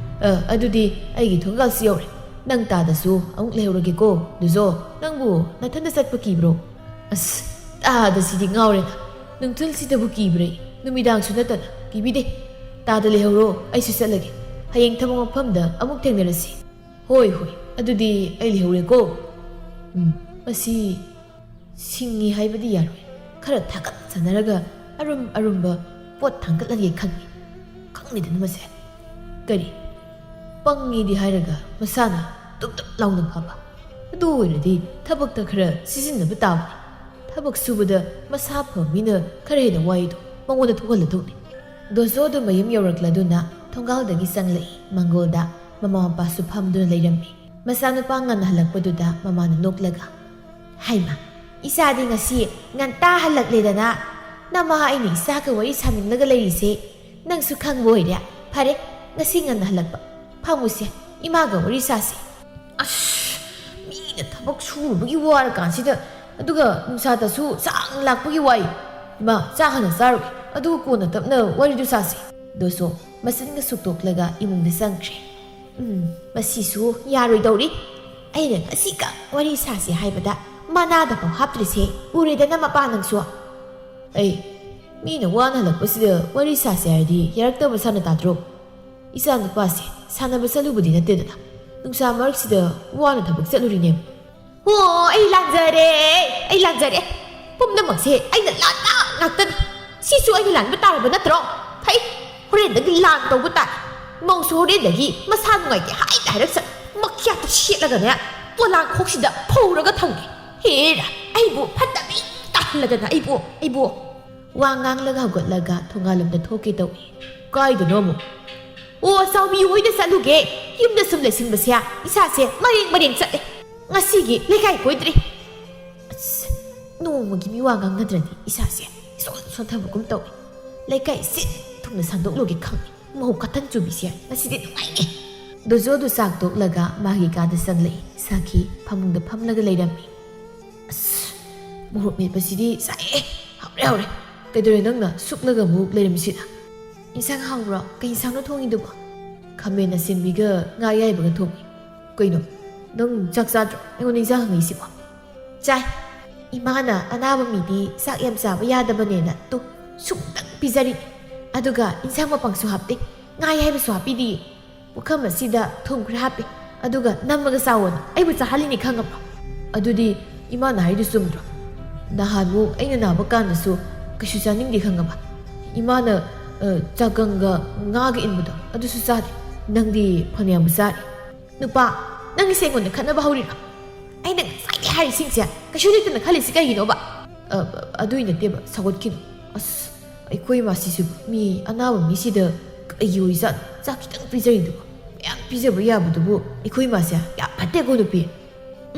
ꯑ, ꯑꯗꯨꯗꯤ ꯑꯩꯒꯤ ꯊꯣꯡꯒꯥꯜꯁꯤ ꯌꯧꯔꯦ꯫ ꯅꯪ ꯇꯥꯗꯁꯨ ꯑꯃꯨꯛ ꯂꯩꯍꯧꯔꯒꯦꯀꯣ꯫ ꯗꯨꯖꯣ, ꯅꯪꯕꯨ ꯅꯊꯟꯗ ꯆꯠꯄ ꯀꯤꯕ꯭ꯔꯣ?" ꯑꯁ, ꯇꯥꯗ ꯁꯤꯗꯤ ꯉꯥꯎꯔꯦꯗ꯫ ꯅꯨꯡꯊꯤꯜꯁꯤꯗꯕꯨ ꯀꯤꯕ꯭ꯔꯩ? ꯅꯨꯃꯤꯗꯥꯡꯁꯨ ꯅꯠꯇꯅ꯫ ꯀꯤꯕꯤꯗꯦ꯫ ꯇꯥꯗ ꯂꯩꯍꯧꯔꯣ, ꯑꯩꯁꯨ ꯆꯠꯂꯒꯦ꯫ ꯍꯌꯦꯡ ꯊꯕꯛ ꯃꯐꯝꯗ ꯑꯃꯨꯛ ꯊꯦꯡꯅꯔꯁꯤ꯫ ꯍꯣꯏ, ꯍꯣꯏ, ꯑꯗꯨꯗꯤ ꯑꯩ ꯂꯩꯍꯧꯔꯦꯀꯣ꯫ ꯎꯝ, ꯃꯁꯤ ꯁꯤꯡꯉꯤ ꯍꯥꯏꯕꯗꯤ ꯌꯥꯔꯣꯏ꯫ ꯈꯔ ꯊꯥꯒꯠ ꯁꯥꯟꯅꯔꯒ ꯑꯔꯨꯝ ꯑꯔꯨꯝꯕ ꯄꯣꯠ ꯊꯥꯡꯒꯠꯂꯒꯦ ꯈꯪꯉꯤ꯫ ꯈꯪꯉꯤꯗꯅ ꯃꯁꯦ꯫ ꯀꯔꯤ? ꯄꯪꯉꯤꯗꯤ ꯍꯥꯏꯔꯒ ꯃꯁꯥꯅ ꯇꯨꯞ ꯇꯨꯞ ꯂꯥꯎꯅ ꯐꯕ꯫ ꯑꯗꯨ ꯑꯣꯏꯔꯗꯤ ꯊꯕꯛꯇ ꯈꯔ ꯁꯤꯖꯤꯟꯅꯕ ꯇꯥꯕꯅꯤ꯫ ꯊꯕꯛ ꯁꯨꯕꯗ ꯃꯁꯥ ꯐꯕ ꯃꯤꯅ ꯈꯔ ꯍꯦꯟꯅ ꯋꯥꯏꯗꯣ ꯃꯉꯣꯟꯗ ꯊꯣꯛꯍꯜꯂꯗꯧꯅꯤ꯫ ꯗꯣꯖꯣꯗꯨ ꯃꯌꯨꯝ ꯌꯧꯔꯛꯂꯗꯨꯅ ꯊꯣꯡꯒꯥꯜꯗꯒꯤ ꯆꯪꯂꯛꯏ꯫ ꯃꯪꯒꯣꯜꯗ ꯃꯃꯥ ꯃꯄꯥꯁꯨ ꯐꯝꯗꯨꯅ ꯂꯩꯔꯝꯃꯤ꯫ ꯃꯆꯥꯅꯨꯄꯥ ꯉꯟꯅ ꯍꯜꯂꯛꯄꯗꯨꯗ ꯃꯃꯥꯅ ꯅꯣꯛꯂꯒ, "ꯍꯥꯏꯃ, ꯏꯆꯥꯗꯤ ꯉꯁꯤ ꯉꯟꯇꯥ ꯍꯜꯂꯛꯂꯦꯗꯅ꯫ ꯅꯃꯥ ꯑꯩꯅ ꯏꯆꯥꯒ ꯋꯥꯔꯤ ꯁꯥꯅꯤꯡꯂꯒ ꯂꯩꯔꯤꯁꯦ ꯅꯪꯁꯨ ꯈꯪꯕ ꯑꯣꯏꯔꯦ꯫ ꯐꯔꯦ, ꯉꯁꯤ ꯉꯟꯅ ꯍꯜꯂꯛꯄ꯫ ꯐꯝꯃꯨꯁꯦ, ꯏꯃꯥꯒ ꯋꯥꯔꯤ ꯁꯥꯁꯦ꯫" ꯑꯁ, ꯃꯤꯅ ꯊꯕꯛ ꯁꯨꯔꯨꯕꯒꯤ ꯋꯥꯔꯀꯥꯟꯁꯤꯗ, ꯑꯗꯨꯒ ꯅꯨꯡꯁꯥꯗꯁꯨ ꯁꯥꯡꯅ ꯂꯥꯛꯄꯒꯤ ꯋꯥꯏ꯫ ꯏꯃꯥ, ꯆꯥꯛ ꯍꯥꯟꯅ ꯆꯥꯔꯨꯒꯦ, ꯑꯗꯨꯒ ꯀꯣꯟꯅ ꯇꯞꯅ ꯋꯥꯔꯤꯗꯨ ꯁꯥꯁꯦ꯫ ꯗꯣꯁꯣ ꯃꯆꯤꯟꯒ ꯁꯨꯛꯇꯣꯛꯂꯒ ꯏꯃꯨꯡꯗ ꯆꯪꯈ꯭ꯔꯦ꯫ "ꯎꯝ, ꯃꯁꯤꯁꯨ ꯌꯥꯔꯣꯏꯗꯧꯔꯤ꯫ ꯑꯩꯅ ꯉꯁꯤꯈꯛ ꯋꯥꯔꯤ ꯁꯥꯁꯦ ꯍꯥꯏꯕꯗ ꯃꯅꯥꯗꯐꯥꯎ ꯍꯥꯞꯇ꯭ꯔꯤꯁꯦ ꯎꯔꯦꯗꯅ ꯃꯄꯥ ꯅꯪꯁꯨ꯫" "ꯑꯩ, ꯃꯤꯅ ꯋꯥꯅ ꯍꯜꯂꯛꯄꯁꯤꯗ ꯋꯥꯔꯤ ꯁꯥꯁꯦ ꯍꯥꯏꯔꯗꯤ ꯌꯥꯔꯛꯇꯕ ꯁꯥꯅ ꯇꯥꯗ꯭ꯔꯣ? ꯏꯆꯥ ꯅꯨꯄꯥꯁꯦ ꯁꯥꯟꯅꯕ ꯆꯠꯂꯨꯕꯗꯤ ꯅꯠꯇꯦꯗꯅ, ꯅꯨꯡꯁꯥ ꯃꯔꯛꯁꯤꯗ ꯋꯥꯅ ꯊꯕꯛ ꯆꯠꯂꯨꯔꯤꯅꯦ꯫" "ꯑꯣ, ꯑꯩ ꯂꯥꯟꯖꯔꯦ, ꯑꯩ ꯂꯥꯟꯖꯔꯦ꯫ ꯄꯨꯝꯅꯃꯛꯁꯦ ꯑꯩꯅ ꯂꯥꯟꯕ ꯉꯥꯛꯇꯅꯤ꯫ ꯁꯤꯁꯨ ꯑꯩꯅ ꯂꯥꯟꯕ ꯇꯥꯔꯕ ꯅꯠꯇ꯭ꯔꯣ? ꯐꯩ, ꯍꯣꯔꯦꯟꯗꯒꯤ ꯂꯥꯟ ꯇꯧꯕ ꯇꯥꯏ꯫ ꯃꯧꯁꯨ ꯍꯣꯔꯦꯟꯗꯒꯤ ꯃꯁꯥ ꯅꯨꯡꯉꯥꯏꯇꯦ ꯍꯥꯏꯗ ꯍꯥꯏꯔꯛꯁꯅꯨ꯫ ꯃꯈ꯭ꯌꯥꯠꯇ ꯁꯦꯠꯂꯒꯅꯦ, ꯄꯣꯂꯥꯡꯈꯣꯛꯁꯤꯗ ꯐꯧꯔꯒ ꯊꯝꯒꯦ꯫ ꯍꯦꯔꯥ, ꯑꯩꯕꯨ ꯐꯠꯇꯕꯤ ꯇꯥꯍꯜꯂꯗꯅ ꯑꯩꯕꯨ, ꯑꯩꯕꯨ꯫" ꯋꯥ ꯉꯥꯡꯂꯒ ꯍꯧꯒꯠꯂꯒ ꯊꯣꯡꯒꯥꯜꯂꯣꯝꯗ ꯊꯣꯛꯀꯦ ꯇꯧꯏ꯫ "ꯀꯥꯏꯗꯅꯣ ꯑꯃꯨꯛ?" "ꯑꯣ, ꯆꯥꯎꯕꯤ ꯍꯣꯏꯗ ꯆꯠꯂꯨꯒꯦ꯫ ꯌꯨꯝꯗ ꯁꯨꯝ ꯂꯩꯁꯤꯟꯕꯁꯦ ꯏꯁꯥꯁꯦ ꯃꯔꯦꯡ ꯃꯔꯦꯡ ꯆꯠꯂꯦ꯫ ꯉꯁꯤꯒꯤ ꯂꯩꯀꯥꯏ ꯀꯣꯏꯗ꯭ꯔꯤ꯫" ꯑꯁ, ꯅꯣꯡꯃꯒꯤ ꯃꯤꯋꯥ ꯉꯥꯡꯅꯗ꯭ꯔꯗꯤ ꯏꯁꯥꯁꯦ ꯏꯁꯣꯟ ꯁꯣꯟꯊꯕꯒꯨꯝ ꯇꯧꯏ꯫ ꯂꯩꯀꯥꯏ ꯁꯤꯟ ꯊꯨꯡꯅ ꯁꯟꯗꯣꯛꯂꯨꯒꯦ ꯈꯪꯉꯤ꯫ ꯃꯧ ꯀꯇꯟ ꯆꯨꯕꯤꯁꯦ ꯉꯁꯤꯗꯤ ꯅꯨꯡꯉꯥꯏꯅꯤ꯫ ꯗꯣꯖꯣꯗꯨ ꯆꯥꯛ ꯇꯣꯛꯂꯒ ꯃꯥꯒꯤ ꯀꯥꯗ ꯆꯪꯂꯛꯏ꯫ ꯁꯥꯈꯤ ꯐꯃꯨꯡꯗ ꯐꯝꯂꯒ ꯂꯩꯔꯝꯃꯤ꯫ "ꯑꯁ, ꯃꯣꯔꯣꯛ ꯃꯦꯠꯄꯁꯤꯗꯤ ꯆꯥꯏꯑꯦ꯫ ꯍꯥꯎꯔꯦ, ꯍꯥꯎꯔꯦ꯫ ꯀꯩꯗꯧꯔꯦ ꯅꯪꯅ ꯁꯨꯛꯂꯒ ꯑꯃꯨꯛ ꯂꯩꯔꯝꯃꯤꯁꯤꯅ?" "ꯏꯟꯁꯥꯡ ꯍꯥꯎꯕ꯭ꯔꯣ? ꯀꯩ ꯏꯟꯁꯥꯡꯅꯣ ꯊꯣꯡꯉꯤꯗꯨꯕꯣ?" "ꯈꯥꯃꯦꯟ ꯑꯁꯤꯟꯕꯤꯒ ꯉꯥ ꯑꯌꯥꯏꯕꯒ ꯊꯣꯡꯉꯤ꯫" "ꯀꯩꯅꯣ, ꯅꯪ ꯆꯥꯛ ꯆꯥꯗ꯭ꯔꯣ? ꯑꯩꯉꯣꯟꯗ ꯏꯟꯁꯥꯡ ꯍꯪꯉꯛꯏꯁꯤꯕꯣ?" "ꯆꯥꯏ꯫" ꯏꯃꯥꯅ ꯑꯅꯥꯕ ꯃꯤꯗꯤ ꯆꯥꯛ ꯌꯥꯝ ꯆꯥꯕ ꯌꯥꯗꯕꯅꯦꯅ ꯇꯨ ꯁꯨꯛꯇꯪ ꯄꯤꯖꯔꯤ꯫ ꯑꯗꯨꯒ ꯏꯟꯁꯥꯡ ꯃꯄꯪꯁꯨ ꯍꯥꯞꯇꯦ, ꯉꯥ ꯑꯌꯥꯏꯕꯁꯨ ꯍꯥꯞꯄꯤꯗꯦ꯫ ꯄꯨꯈꯝ ꯑꯁꯤꯗ ꯊꯨꯝ ꯈꯔ ꯍꯥꯞꯄꯦ, ꯑꯗꯨꯒ ꯅꯝꯃꯒ ꯆꯥꯎꯑꯣꯅ ꯑꯩꯕꯨ ꯆꯥꯍꯜꯂꯤꯅꯤ, ꯈꯪꯉꯕ? ꯑꯗꯨꯗꯤ ꯏꯃꯥꯅ ꯍꯥꯏꯗꯨ ꯆꯨꯝꯗ꯭ꯔꯣ? ꯅꯍꯥꯟꯃꯨꯛ ꯑꯩꯅ ꯅꯥꯕ ꯀꯥꯟꯗꯁꯨ ꯀꯩꯁꯨ ꯆꯥꯅꯤꯡꯗꯦ, ꯈꯪꯉꯕ? ꯏꯃꯥꯅ, ꯑ, ꯆꯒꯪꯒ ꯉꯥꯒ ꯏꯟꯕꯗꯣ, ꯑꯗꯨꯁꯨ ꯆꯥꯗꯦ꯫ ꯅꯪꯗꯤ ꯐꯅꯌꯥꯝꯕꯨ ꯆꯥꯔꯦ꯫ ꯅꯨꯄꯥ, ꯅꯪꯒꯤꯁꯦ ꯑꯩꯉꯣꯟꯗ ꯈꯠꯅꯕ ꯍꯧꯔꯤꯔꯣ? ꯑꯩꯅ ꯉꯁꯥꯏꯗꯩ ꯍꯥꯏꯔꯤꯁꯤꯡꯁꯦ ꯀꯩꯁꯨ ꯂꯩꯇꯅ ꯈꯜꯂꯤꯁꯤ ꯀꯩꯒꯤꯅꯣꯕ? ꯑ, ꯑ, ꯑꯗꯨꯏ ꯅꯠꯇꯦꯕ, ꯁꯧꯒꯠꯈꯤꯅꯨ꯫ ꯑꯁ, ꯑꯩꯈꯣꯏ ꯃꯥꯁꯤꯁꯨ ꯃꯤ ꯑꯅꯥꯕ ꯃꯤꯁꯤꯗ ꯀꯩꯒꯤ ꯑꯣꯏꯖꯥꯠꯅꯣ ꯆꯥꯛ ꯈꯤꯇꯪ ꯄꯤꯖꯔꯤꯗꯨꯕꯨ? ꯃꯌꯥꯝ ꯄꯤꯖꯕ ꯌꯥꯕꯗꯨꯕꯨ ꯑꯩꯈꯣꯏ ꯃꯥꯁꯦ ꯌꯥꯝ ꯐꯠꯇꯦꯀꯣ, ꯅꯨꯄꯤ꯫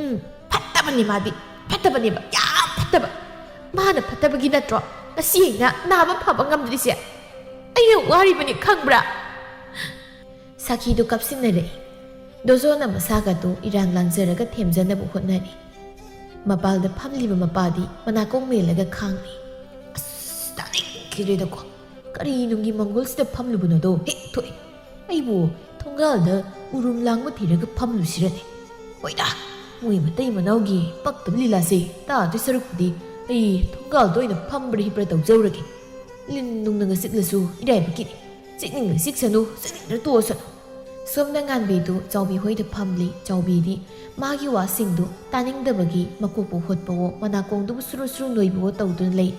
ꯎꯝ, ꯐꯠꯇꯕꯅꯤ ꯃꯥꯗꯤ, ꯐꯠꯇꯕꯅꯦꯕ, ꯌꯥꯝ ꯐꯠꯇꯕ꯫ ꯃꯥꯅ ꯐꯠꯇꯕꯒꯤ ꯅꯠꯇ꯭ꯔꯣ ꯉꯁꯤ ꯑꯩꯅ ꯅꯥꯕ ꯐꯕ ꯉꯝꯗ꯭ꯔꯤꯁꯦ? ꯑꯩꯅ ꯋꯥꯔꯤꯕꯅꯤ, ꯈꯪꯕ꯭ꯔꯥ? ꯁꯥꯈꯤꯗꯨ ꯀꯞꯁꯤꯟꯅꯔꯛꯏ꯫ ꯗꯣꯖꯣꯅ ꯃꯁꯥꯒꯗꯨ ꯏꯔꯥꯡ ꯂꯥꯡꯖꯔꯒ ꯊꯦꯝꯖꯅꯕ ꯍꯣꯠꯅꯔꯤ꯫ ꯃꯄꯥꯜꯗ ꯐꯝꯂꯤꯕ ꯃꯄꯥꯗꯤ ꯃꯅꯥꯀꯣꯡ ꯃꯦꯜꯂꯒ ꯈꯥꯡꯂꯤ꯫ ꯑꯁ, ꯇꯥꯅꯤꯡꯈꯤꯗ꯭ꯔꯦꯗꯀꯣ꯫ ꯀꯔꯤ ꯅꯨꯡꯒꯤ ꯃꯪꯒꯣꯜꯁꯤꯗ ꯐꯝꯂꯨꯕꯅꯣꯗꯣ ꯍꯦꯛ ꯊꯣꯛꯑꯦ꯫ ꯑꯩꯕꯨ ꯊꯣꯡꯒꯥꯜꯗ ꯎꯔꯨꯝ ꯂꯥꯡꯕ ꯊꯤꯔꯒ ꯐꯝꯂꯨꯁꯤꯔꯅꯦ? ꯍꯣꯏꯗ, ꯃꯣꯏ ꯃꯇꯩ ꯃꯅꯥꯎꯒꯤ ꯄꯛꯇꯕ ꯂꯤꯂꯥꯁꯦ ꯇꯥꯗꯣꯏ ꯁꯔꯨꯛꯄꯨꯗꯤ ꯑꯩ ꯊꯣꯡꯒꯥꯜꯗ ꯑꯣꯏꯅ ꯐꯝꯕ꯭ꯔꯥ ꯍꯤꯞꯄ꯭ꯔꯥ ꯇꯧꯖꯧꯔꯒꯦ꯫ ꯂꯤꯟ ꯅꯨꯡꯅꯒ ꯆꯤꯛꯂꯁꯨ ꯏꯔꯥꯏꯕꯛꯀꯤꯅꯤ꯫ ꯆꯤꯛꯅꯤꯡꯂ ꯆꯤꯛꯁꯅꯨ, ꯆꯤꯛꯅꯤꯡꯗ꯭ꯔ ꯇꯣꯛꯑꯁꯅꯨ꯫ ꯁꯣꯝꯗ ꯉꯥꯟꯕꯤꯗꯨ ꯆꯥꯎꯕꯤ ꯍꯣꯏꯗ ꯐꯝꯂꯤ꯫ ꯆꯥꯎꯕꯤꯗꯤ ꯃꯥꯒꯤ ꯋꯥꯁꯤꯡꯗꯨ ꯇꯥꯅꯤꯡꯗꯕꯒꯤ ꯃꯀꯣꯛꯄꯨ ꯍꯣꯠꯄꯋꯣ, ꯃꯅꯥꯀꯣꯡꯗꯨꯕꯨ ꯁꯨꯔꯨ ꯁꯨꯔꯨ ꯅꯣꯏꯕꯋꯣ ꯇꯧꯗꯨꯅ ꯂꯩꯔꯤ꯫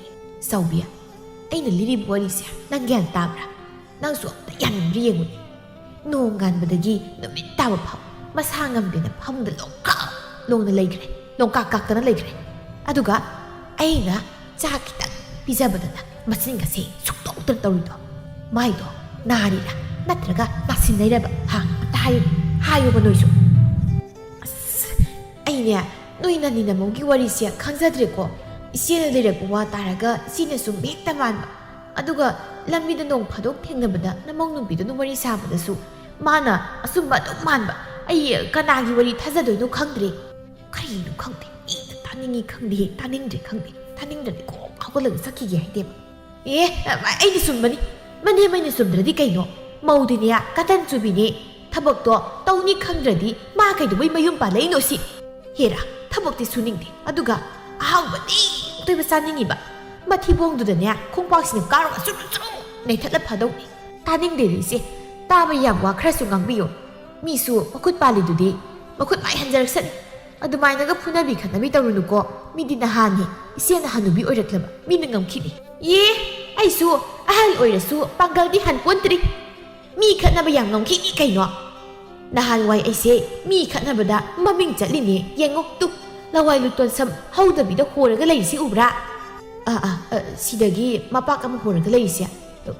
ꯆꯥꯎꯕꯤ, ꯑꯩꯅ ꯂꯤꯔꯤꯕ ꯋꯥꯔꯤꯁꯦ ꯅꯪ ꯒ꯭ꯌꯥꯟ ꯇꯥꯕ꯭ꯔꯥ? ꯅꯪꯁꯨ ꯑꯝꯇ ꯌꯥꯅꯤꯡꯕ꯭ꯔꯥ ꯌꯦꯡꯉꯨꯅꯦ꯫ ꯅꯣꯡꯉꯥꯟꯕꯗꯒꯤ ꯅꯨꯃꯤꯠ ꯇꯥꯕ ꯐꯥꯎ ꯃꯁꯥ ꯉꯝꯗꯦꯅ ꯐꯃꯨꯡꯗ ꯂꯣꯡꯀꯥꯛ ꯂꯣꯡꯅ ꯂꯩꯈ꯭ꯔꯦ, ꯂꯣꯡꯀꯥꯛ ꯀꯥꯛꯇꯅ ꯂꯩꯈ꯭ꯔꯦ꯫ ꯑꯗꯨꯒ ꯑꯩꯅ ꯆꯥꯛ ꯈꯤꯇꯪ ꯄꯤꯖꯕꯗꯅ ꯃꯆꯤꯟꯒꯁꯦ ꯁꯨꯛꯇꯣꯛꯇꯅ ꯇꯧꯔꯤꯗꯣ꯫ ꯃꯥꯏꯗꯣ ꯅꯥꯔꯤꯔꯥ ꯅꯠꯇ꯭ꯔꯒ ꯅꯥꯁꯤꯟꯅꯩꯔꯕ? ꯍꯥ? ꯑꯝꯇ ꯍꯥꯏꯌꯨ, ꯍꯥꯏꯌꯨꯕ ꯅꯣꯏꯁꯨ꯫ ꯑꯁ, ꯑꯩꯅꯦ ꯅꯣꯏ ꯅꯅꯤ ꯅꯃꯧꯒꯤ ꯋꯥꯔꯤꯁꯦ ꯈꯪꯖꯗ꯭ꯔꯦꯀꯣ꯫ ꯏꯆꯦꯅ ꯂꯩꯔꯛꯄ ꯋꯥ ꯇꯥꯔꯒ ꯏꯆꯦꯅ ꯁꯨꯝ ꯍꯦꯛꯇ ꯃꯥꯟꯕ꯫ ꯑꯗꯨꯒ ꯂꯝꯕꯤꯗ ꯅꯣꯡ ꯐꯥꯗꯣꯛ ꯊꯦꯡꯅꯕꯗ ꯅꯃꯧ ꯅꯨꯄꯤꯗꯨꯅ ꯋꯥꯔꯤ ꯁꯥꯕꯗꯁꯨ ꯃꯥꯅ ꯑꯆꯨꯝꯕ ꯑꯗꯨꯝ ꯃꯥꯟꯕ꯫ ꯑꯩ ꯀꯅꯥꯒꯤ ꯋꯥꯔꯤ ꯊꯥꯖꯗꯣꯏꯅꯣ ꯈꯪꯗ꯭ꯔꯦ꯫ ꯀꯔꯤꯅꯣ ꯈꯪꯗꯦ, ꯏꯗ ꯇꯥꯅꯤꯡꯉꯤ ꯈꯪꯗꯦ, ꯇꯥꯅꯤꯡꯗ꯭ꯔꯦ ꯈꯪꯗꯦ, ꯇꯥꯅꯤꯡꯗ꯭ꯔꯗꯤ ꯀꯣꯛ ꯍꯧꯒꯠꯂꯒ ꯆꯠꯈꯤꯒꯦ ꯍꯥꯏꯗꯦꯕ꯫ ꯑꯦ, ꯑꯩꯅ ꯆꯨꯝꯕꯅꯤ꯫ ꯃꯅꯦꯝ ꯑꯩꯅ ꯆꯨꯝꯗ꯭ꯔꯗꯤ ꯀꯩꯅꯣ? ꯃꯧꯗꯤꯅꯦ ꯀꯇꯟ ꯆꯨꯕꯤꯅꯦ꯫ ꯊꯕꯛꯇꯣ ꯇꯧꯅꯤ ꯈꯪꯗ꯭ꯔꯗꯤ ꯃꯥ ꯀꯩꯗꯧꯕꯩ ꯃꯌꯨꯝ ꯄꯥꯜꯂꯛꯏꯅꯣ ꯁꯤ? ꯍꯦꯔꯥ, ꯊꯕꯛꯇꯤ ꯁꯨꯅꯤꯡꯗꯦ, ꯑꯗꯨꯒ ꯑꯍꯥꯎꯕꯗꯤ ꯑꯇꯣꯏꯕ ꯆꯥꯅꯤꯡꯉꯤꯕ꯫ ꯃꯊꯤꯕꯣꯡꯗꯨꯗꯅꯦ ꯈꯣꯡꯄꯥꯛꯁꯤꯅ ꯀꯥꯔꯒ ꯆꯨꯔꯨ ꯆꯨꯔꯨ ꯅꯩꯊꯠꯂ ꯐꯥꯗꯧꯅꯤ꯫ ꯇꯥꯅꯤꯡꯗꯦ ꯏꯆꯦ, ꯇꯥꯕ ꯌꯥꯕ ꯋꯥ ꯈꯔꯁꯨ ꯉꯥꯡꯕꯤꯌꯨ꯫ ꯃꯤꯁꯨ ꯃꯈꯨꯠ ꯄꯥꯜꯂꯤꯗꯨꯗꯤ ꯃꯈꯨꯠ ꯃꯥꯏ ꯍꯟꯖꯔꯛꯁꯅꯤ꯫ ꯑꯗꯨꯃꯥꯏꯅꯒ ꯐꯨꯅꯕꯤ ꯈꯠꯅꯕꯤ ꯇꯧꯔꯨꯅꯨꯀꯣ꯫ ꯃꯤꯗꯤ ꯅꯍꯥꯅꯤ, ꯏꯆꯦꯅ ꯍꯅꯨꯕꯤ ꯑꯣꯏꯔꯛꯂꯕ, ꯃꯤꯅ ꯉꯝꯈꯤꯅꯤ꯫ ꯌꯦ, ꯑꯩꯁꯨ ꯑꯍꯜ ꯑꯣꯏꯔꯁꯨ ꯄꯥꯡꯒꯜꯗꯤ ꯍꯟꯄꯣꯟꯇ꯭ꯔꯤ꯫ ꯃꯤ ꯈꯠꯅꯕ ꯌꯥꯝ ꯉꯝꯈꯤꯅꯤ ꯀꯩꯅꯣ꯫ ꯅꯍꯥꯟꯋꯥꯏ ꯑꯩꯁꯦ ꯃꯤ ꯈꯠꯅꯕꯗ ꯃꯃꯤꯡ ꯆꯠꯂꯤꯅꯦ, ꯌꯦꯡꯉꯣ ꯇꯨ꯫ ꯂꯋꯥꯏ ꯂꯨꯇꯣꯟ ꯁꯝ ꯍꯧꯗꯕꯤꯗ ꯍꯣꯔꯒ ꯂꯩꯔꯤꯁꯤ ꯎꯕ꯭ꯔꯥ? ꯑꯥ, ꯑꯥ, ꯑ, ꯁꯤꯗꯒꯤ ꯃꯄꯥꯛ ꯑꯃ ꯍꯣꯔꯒ ꯂꯩꯔꯤꯁꯦ꯫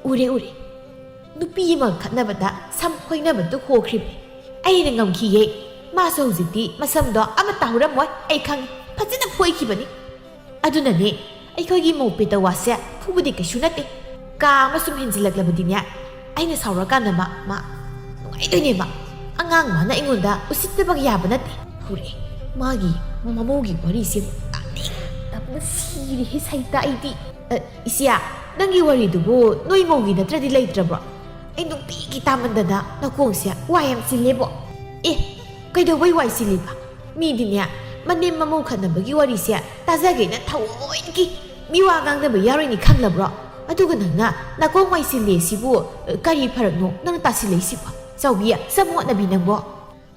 ꯎꯔꯦ, ꯎꯔꯦ꯫ ꯅꯨꯄꯤ ꯑꯃ ꯈꯠꯅꯕꯗ ꯁꯝ ꯈꯣꯏꯅꯕꯗꯨ ꯍꯣꯈ꯭ꯔꯤꯕꯅꯤ꯫ ꯑꯩꯅ ꯉꯝꯈꯤꯌꯦ꯫ ꯃꯥꯁꯨ ꯍꯧꯖꯤꯛꯇꯤ ꯃꯁꯝꯗꯣ ꯑꯃꯠꯇ ꯍꯧꯔꯝꯃꯣꯏ, ꯑꯩ ꯈꯪꯉꯤ꯫ ꯐꯖꯅ ꯐꯣꯏꯈꯤꯕꯅꯤ꯫ ꯑꯗꯨꯅꯅꯦ, ꯑꯩꯈꯣꯏꯒꯤ ꯃꯧ ꯄꯦꯇꯋꯥꯁꯦ ꯐꯨꯕꯗꯤ ꯀꯩꯁꯨ ꯅꯠꯇꯦ꯫ ꯀꯥ ꯑꯃ ꯁꯨꯝ ꯍꯦꯟꯖꯤꯜꯂꯛꯂꯕꯗꯤꯅꯦ, ꯑꯩꯅ ꯁꯥꯎꯔꯀꯥꯟꯗ ꯃꯥ, ꯃꯥ ꯅꯨꯡꯉꯥꯏꯗꯣꯏꯅꯦꯕ꯫ ꯑꯉꯥꯡ ꯃꯥꯅ ꯑꯩꯉꯣꯟꯗ ꯎꯁꯤꯠꯇꯕ ꯌꯥꯕ ꯅꯠꯇꯦ꯫ ꯍꯧꯔꯛꯑꯦ꯫ ꯃꯥꯒꯤ ꯃꯃꯧꯒꯤ ꯋꯥꯔꯤꯁꯦ ꯇꯥꯅꯤꯡꯗꯕꯅ ꯁꯤꯔꯦꯍꯦ ꯁꯩꯇ ꯑꯩꯗꯤ꯫ ꯑ, ꯏꯆꯦ, ꯅꯪꯒꯤ ꯋꯥꯔꯤꯗꯨꯕꯨ ꯅꯣꯏ ꯃꯧꯒꯤ ꯅꯠꯇ꯭ꯔꯗꯤ ꯂꯩꯇ꯭ꯔꯕ꯭ꯔꯣ? ꯑꯩ ꯅꯨꯡꯇꯤꯒꯤ ꯇꯥꯃꯟꯗꯅ ꯅꯥꯀꯣꯡꯁꯦ ꯋꯥ ꯌꯥꯝ ꯆꯤꯜꯂꯦꯕꯣ꯫ ꯑꯦ, ꯀꯩꯗꯧꯕꯩ ꯋꯥꯏ ꯆꯤꯜꯂꯤꯕ? ꯃꯤꯗꯤꯅꯦ, ꯃꯅꯦꯝ ꯃꯃꯧ ꯈꯠꯅꯕꯒꯤ ꯋꯥꯔꯤꯁꯦ ꯇꯥꯖꯒꯦꯅ ꯊꯑꯣꯏꯒꯤ ꯃꯤ ꯋꯥ ꯉꯥꯡꯅꯕ ꯌꯥꯎꯔꯤꯅꯤ ꯈꯪꯂꯕ꯭ꯔꯣ? ꯑꯗꯨꯒ ꯅꯪꯅ ꯅꯥꯀꯣꯡ ꯋꯥꯏ ꯆꯤꯜꯂꯦ ꯁꯤꯕꯨ, ꯑ, ꯀꯔꯤ ꯐꯔꯛꯅꯣ ꯅꯪꯅ ꯇꯥꯁꯤꯜꯂꯛꯏꯁꯤꯕꯣ? ꯆꯥꯎꯕꯤ, ꯆꯃꯣꯠꯅꯕꯤ ꯅꯪꯕꯣ꯫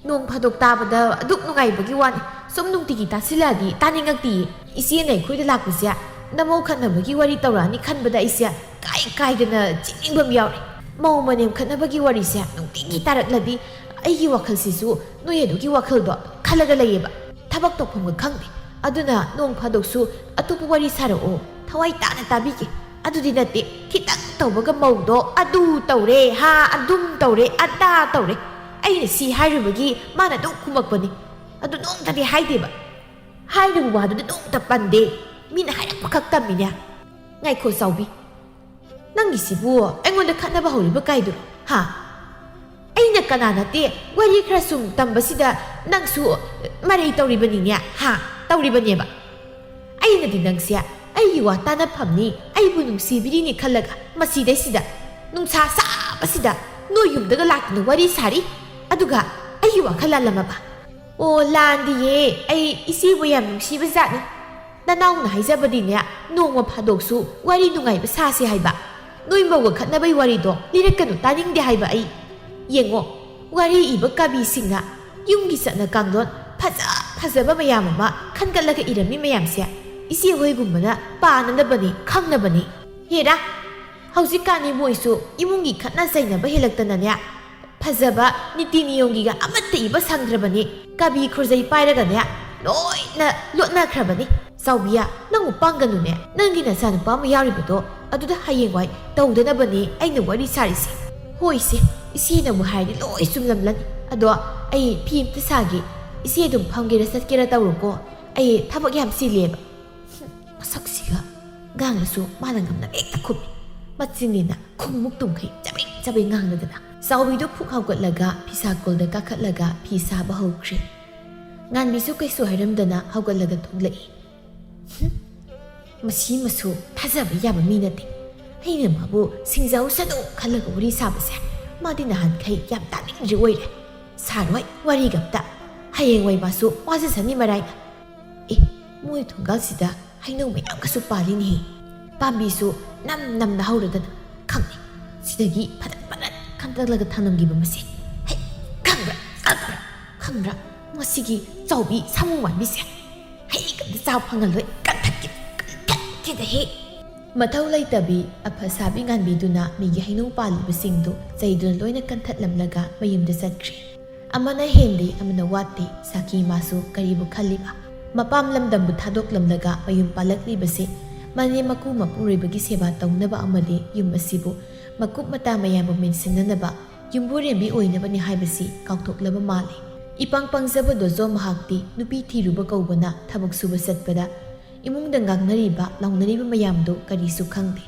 ꯅꯣꯡ ꯐꯥꯗꯣꯛ ꯇꯥꯕꯗ ꯑꯗꯨꯛ ꯅꯨꯡꯉꯥꯏꯕꯒꯤ ꯋꯥꯅꯤ꯫ ꯁꯨꯝ ꯅꯨꯡꯇꯤꯒꯤ ꯇꯥꯁꯤꯜꯂꯛꯑꯗꯤ ꯇꯥꯅꯤꯡꯉꯛꯇꯤꯌꯦ꯫ ꯏꯆꯦꯅ ꯑꯩꯈꯣꯏꯗ ꯂꯥꯛꯄꯁꯦ ꯅꯃꯧ ꯈꯠꯅꯕꯒꯤ ꯋꯥꯔꯤ ꯇꯧꯔꯛꯑꯅꯤ ꯈꯟꯕꯗ ꯑꯩꯁꯦ ꯀꯥꯏ ꯀꯥꯏꯗꯅ ꯆꯦꯟꯅꯤꯡꯕ ꯑꯃ ꯌꯥꯎꯔꯦ꯫ ꯃꯧ ꯃꯅꯦꯝ ꯈꯠꯅꯕꯒꯤ ꯋꯥꯔꯤꯁꯦ ꯅꯨꯡꯇꯤꯒꯤ ꯇꯥꯔꯛꯂꯗꯤ ꯑꯩꯒꯤ ꯋꯥꯈꯜꯁꯤꯁꯨ ꯅꯣꯏ ꯑꯗꯨꯒꯤ ꯋꯥꯈꯜꯗꯣ ꯈꯜꯂꯒ ꯂꯩꯌꯦꯕ꯫ ꯊꯕꯛ ꯇꯧꯐꯝꯒ ꯈꯪꯗꯦ꯫ ꯑꯗꯨꯅ ꯅꯣꯡ ꯐꯥꯗꯣꯛꯁꯨ ꯑꯇꯣꯞꯄ ꯋꯥꯔꯤ ꯁꯥꯔꯛꯑꯣ, ꯊꯋꯥꯏ ꯇꯥꯅ ꯇꯥꯕꯤꯒꯦ꯫ ꯑꯗꯨꯗꯤ ꯅꯠꯇꯦ, ꯈꯤꯇꯪ ꯇꯧꯕꯒ ꯃꯧꯗꯣ ꯑꯗꯨ ꯇꯧꯔꯦ, ꯍꯥ, ꯑꯗꯨꯝ ꯇꯧꯔꯦ, ꯑꯗꯥ ꯇꯧꯔꯦ꯫ ꯑꯩꯅ ꯁꯤ ꯍꯥꯏꯔꯨꯕꯒꯤ ꯃꯥꯅ ꯑꯗꯨꯝ ꯈꯨꯝꯃꯛꯄꯅꯤ꯫ ꯑꯗꯨ ꯅꯣꯡꯇꯗꯤ ꯍꯥꯏꯗꯦꯕ꯫ ꯍꯥꯏꯔꯤꯕ ꯋꯥꯗꯨꯗꯤ ꯅꯣꯡꯇ ꯄꯟꯗꯦ꯫ ꯃꯤꯅ ꯍꯥꯏꯔꯛꯄꯈꯛ ꯇꯝꯃꯤꯅꯦ꯫ ꯉꯥꯏꯈꯣ ꯆꯥꯎꯕꯤ, ꯅꯪꯒꯤꯁꯤꯕꯨ ꯑꯩꯉꯣꯟꯗ ꯈꯠꯅꯕ ꯍꯧꯔꯤꯕ ꯀꯥꯏꯗꯨꯔꯣ, ꯍꯥ? ꯑꯩꯅ ꯀꯅꯥ ꯅꯠꯇꯦ, ꯋꯥꯔꯤ ꯈꯔ ꯁꯨꯝ ꯇꯝꯕꯁꯤꯗ ꯅꯪꯁꯨ ꯃꯔꯩ ꯇꯧꯔꯤꯕꯅꯤꯅꯦ, ꯍꯥ? ꯇꯧꯔꯤꯕꯅꯦꯕ꯫ ꯑꯩꯅꯗꯤ ꯅꯪꯁꯦ ꯑꯩꯒꯤ ꯋꯥ ꯇꯥꯅꯐꯝꯅꯤ, ꯑꯩꯕꯨ ꯅꯨꯡꯁꯤꯕꯤꯔꯤꯅꯤ ꯈꯜꯂꯒ ꯃꯁꯤꯗꯩꯁꯤꯗ ꯅꯨꯡꯁꯥ ꯁꯥꯕꯁꯤꯗ ꯅꯣꯏ ꯌꯨꯝꯗꯒ ꯂꯥꯛꯇꯨꯅ ꯋꯥꯔꯤ ꯁꯥꯔꯤ꯫ ꯑꯗꯨꯒ ꯑꯩꯒꯤ ꯋꯥꯈꯜ ꯂꯥꯜꯂꯝꯃꯕ? ꯑꯣ, ꯂꯥꯟꯗꯤꯌꯦ, ꯑꯩ ꯏꯆꯦꯕꯨ ꯌꯥꯝ ꯅꯨꯡꯁꯤꯕ ꯖꯥꯠꯅꯤ꯫ ꯅꯅꯥꯎꯅ ꯍꯥꯏꯖꯕꯗꯤꯅꯦ, ꯅꯣꯡꯃ ꯐꯥꯗꯣꯛꯁꯨ ꯋꯥꯔꯤ ꯅꯨꯡꯉꯥꯏꯕ ꯁꯥꯁꯦ ꯍꯥꯏꯕ꯫ ꯅꯣꯏ ꯃꯧꯒ ꯈꯠꯅꯕꯩ ꯋꯥꯔꯤꯗꯣ ꯂꯤꯔꯛꯀꯅꯨ, ꯇꯥꯅꯤꯡꯗꯦ ꯍꯥꯏꯕ ꯑꯩ꯫ ꯌꯦꯡꯉꯣ, ꯋꯥꯔꯤ ꯏꯕ ꯀꯕꯤꯁꯤꯡꯅ ꯌꯨꯝꯒꯤ ꯆꯠꯅ ꯀꯥꯡꯂꯣꯟ ꯐꯖ ꯐꯖꯕ ꯃꯌꯥꯝ ꯑꯃ ꯈꯟꯒꯠꯂꯒ ꯏꯔꯝꯃꯤ ꯃꯌꯥꯝꯁꯦ ꯏꯆꯦ ꯍꯣꯏꯒꯨꯝꯕꯅ ꯄꯥꯅꯅꯕꯅꯤ, ꯈꯪꯅꯕꯅꯤ꯫ ꯍꯦꯔꯥ, ꯍꯧꯖꯤꯛꯀꯥꯟꯗꯤ ꯃꯣꯏꯁꯨ ꯏꯃꯨꯡꯒꯤ ꯈꯠꯅ ꯆꯩꯅꯕ ꯍꯦꯜꯂꯛꯇꯅꯅꯦ, ꯐꯖꯕ ꯅꯤꯇꯤ ꯅꯤꯌꯣꯝꯒꯤꯒ ꯑꯃꯠꯇ ꯏꯕ ꯁꯪꯗ꯭ꯔꯕꯅꯤ꯫ ꯀꯕꯤ ꯈꯨꯔꯖꯩ ꯄꯥꯏꯔꯒꯅꯦ, ꯂꯣꯏꯅ ꯂꯣꯠꯅꯈ꯭ꯔꯕꯅꯤ꯫ ꯆꯥꯎꯕꯤꯌꯥ, ꯅꯪꯕꯨ ꯄꯥꯡꯒꯅꯨꯅꯦ꯫ ꯅꯪꯒꯤ ꯅꯆꯥꯅꯨꯄꯥ ꯑꯃ ꯌꯥꯎꯔꯤꯕꯗꯣ, ꯑꯗꯨꯗ ꯍꯌꯦꯡꯋꯥꯏ ꯇꯧꯗꯅꯕꯅꯦ ꯑꯩꯅ ꯋꯥꯔꯤ ꯁꯥꯔꯤꯁꯦ꯫ ꯍꯣꯏꯁꯦ, ꯏꯆꯦꯅꯕꯨ ꯍꯥꯏꯔꯗꯤ ꯂꯣꯏ ꯆꯨꯝꯂꯝꯂꯅꯤ꯫ ꯑꯗꯣ ꯑꯩ ꯐꯤ ꯑꯝꯇ ꯁꯥꯒꯦ꯫ ꯏꯆꯦ ꯑꯗꯨꯝ ꯐꯝꯒꯦꯔꯥ ꯆꯠꯀꯦꯔꯥ ꯇꯧꯔꯣꯀꯣ꯫ ꯑꯩ ꯊꯕꯛ ꯌꯥꯝ ꯆꯤꯜꯂꯦꯕ꯫ ꯃꯁꯛꯁꯤꯒ꯫ ꯉꯥꯡꯂꯁꯨ ꯃꯥꯅ ꯉꯝꯅꯕ ꯍꯦꯛꯇ ꯈꯨꯝꯃꯤ꯫ ꯃꯆꯤꯟꯅꯤꯅ ꯈꯨꯝꯃꯨꯛ ꯇꯨꯝꯈꯩ ꯆꯕꯦꯡ ꯆꯕꯦꯡ ꯉꯥꯡꯂꯗꯅ꯫ ꯆꯥꯎꯕꯤꯗꯨ ꯐꯨꯛ ꯍꯧꯒꯠꯂꯒ ꯐꯤꯁꯥꯀꯣꯜꯗ ꯀꯥꯈꯠꯂꯒ ꯐꯤ ꯁꯥꯕ ꯍꯧꯈ꯭ꯔꯦ꯫ ꯉꯥꯟꯕꯤꯁꯨ ꯀꯩꯁꯨ ꯍꯥꯏꯔꯝꯗꯅ ꯍꯧꯒꯠꯂꯒ ꯊꯣꯛꯂꯛꯏ꯫ ꯍꯨꯝ, ꯃꯁꯤ ꯃꯁꯨ ꯊꯥꯖꯕ ꯌꯥꯕ ꯃꯤ ꯅꯠꯇꯦ꯫ ꯑꯩꯅ ꯃꯥꯕꯨ ꯁꯤꯡꯖꯧꯁꯅꯨ ꯈꯜꯂꯒ ꯋꯥꯔꯤ ꯁꯥꯕꯁꯦ ꯃꯥꯗꯤ ꯅꯍꯥꯟꯈꯩ ꯌꯥꯝ ꯇꯥꯅꯤꯡꯗ꯭ꯔꯤ ꯑꯣꯏꯔꯦ꯫ ꯁꯥꯔꯣꯏ ꯋꯥꯔꯤꯒ ꯑꯝꯇ꯫ ꯍꯌꯦꯡꯋꯥꯏ ꯃꯥꯁꯨ ꯋꯥꯖꯁꯅꯤ ꯃꯔꯥꯏꯅ꯫ ꯑꯦ, ꯃꯣꯏ ꯊꯣꯡꯒꯥꯜꯁꯤꯗ ꯍꯩꯅꯧ ꯃꯌꯥꯝꯒꯁꯨ ꯄꯥꯜꯂꯤꯅꯦꯍꯦ꯫ ꯄꯥꯝꯕꯤꯁꯨ ꯅꯝ ꯅꯝꯅ ꯍꯧꯔꯗꯅ꯫ ꯈꯪꯉꯦ, ꯁꯤꯗꯒꯤ ꯐꯗꯠ ꯐꯗꯠ ꯈꯟꯗꯛꯂꯒ ꯊꯝꯂꯝꯈꯤꯕ ꯃꯁꯦ꯫ ꯍꯦ, ꯈꯪꯕ꯭ꯔꯥ? ꯈꯪꯕ꯭ꯔꯥ? ꯈꯪꯕ꯭ꯔꯥ? ꯃꯁꯤꯒꯤ ꯆꯥꯎꯕꯤ ꯁꯥꯃꯨ ꯃꯥꯟꯕꯤꯁꯦ꯫ ꯍꯩ ꯑꯝꯇ ꯆꯥꯕ ꯐꯪꯍꯜꯂꯣꯏ꯫ ꯀꯟꯊꯠꯀꯦ, ꯀꯟꯊꯠꯀꯦꯗ ꯍꯦ꯫ ꯃꯊꯧ ꯂꯩꯇꯕꯤ ꯑꯐ ꯁꯥꯕꯤ ꯉꯥꯟꯕꯤꯗꯨꯅ ꯃꯤꯒꯤ ꯍꯩꯅꯧ ꯄꯥꯜꯂꯤꯕꯁꯤꯡꯗꯨ ꯆꯩꯗꯨꯅ ꯂꯣꯏꯅ ꯀꯟꯊꯠꯂꯝꯂꯒ ꯃꯌꯨꯝꯗ ꯆꯠꯈ꯭ꯔꯦ꯫ ꯑꯃꯅ ꯍꯦꯟꯗꯦ, ꯑꯃꯅ ꯋꯥꯠꯇꯦ, ꯁꯥꯈꯤ ꯃꯥꯁꯨ ꯀꯔꯤꯕꯨ ꯈꯜꯂꯤꯕ? ꯃꯄꯥꯝ ꯂꯝꯗꯝꯕꯨ ꯊꯥꯗꯣꯛꯂꯝꯂꯒ ꯃꯌꯨꯝ ꯄꯥꯜꯂꯛꯂꯤꯕꯁꯤ ꯃꯅꯦꯝ ꯃꯀꯨ ꯃꯄꯨꯔꯣꯏꯕꯒꯤ ꯁꯦꯕꯥ ꯇꯧꯅꯕ ꯑꯃꯗꯤ ꯌꯨꯝ ꯑꯁꯤꯕꯨ ꯃꯀꯨꯞ ꯃꯇꯥ ꯃꯌꯥꯝꯕꯨ ꯃꯦꯟꯁꯤꯟꯅꯅꯕ ꯌꯨꯝꯕꯨꯔꯦꯝꯕꯤ ꯑꯣꯏꯅꯕꯅꯤ ꯍꯥꯏꯕꯁꯤ ꯀꯥꯎꯊꯣꯛꯂꯕ ꯃꯥꯜꯂꯤ꯫ ꯏꯄꯥꯡ ꯄꯥꯡꯖꯕ ꯗꯣꯖꯣ ꯃꯍꯥꯛꯇꯤ ꯅꯨꯄꯤ ꯊꯤꯔꯨꯕ ꯀꯧꯕꯅ ꯊꯕꯛ ꯁꯨꯕ ꯆꯠꯄꯗ ꯏꯃꯨꯡꯗ ꯉꯥꯡꯅꯔꯤꯕ ꯂꯥꯎꯅꯔꯤꯕ ꯃꯌꯥꯝꯗꯨ ꯀꯔꯤꯁꯨ ꯈꯪꯗꯦ꯫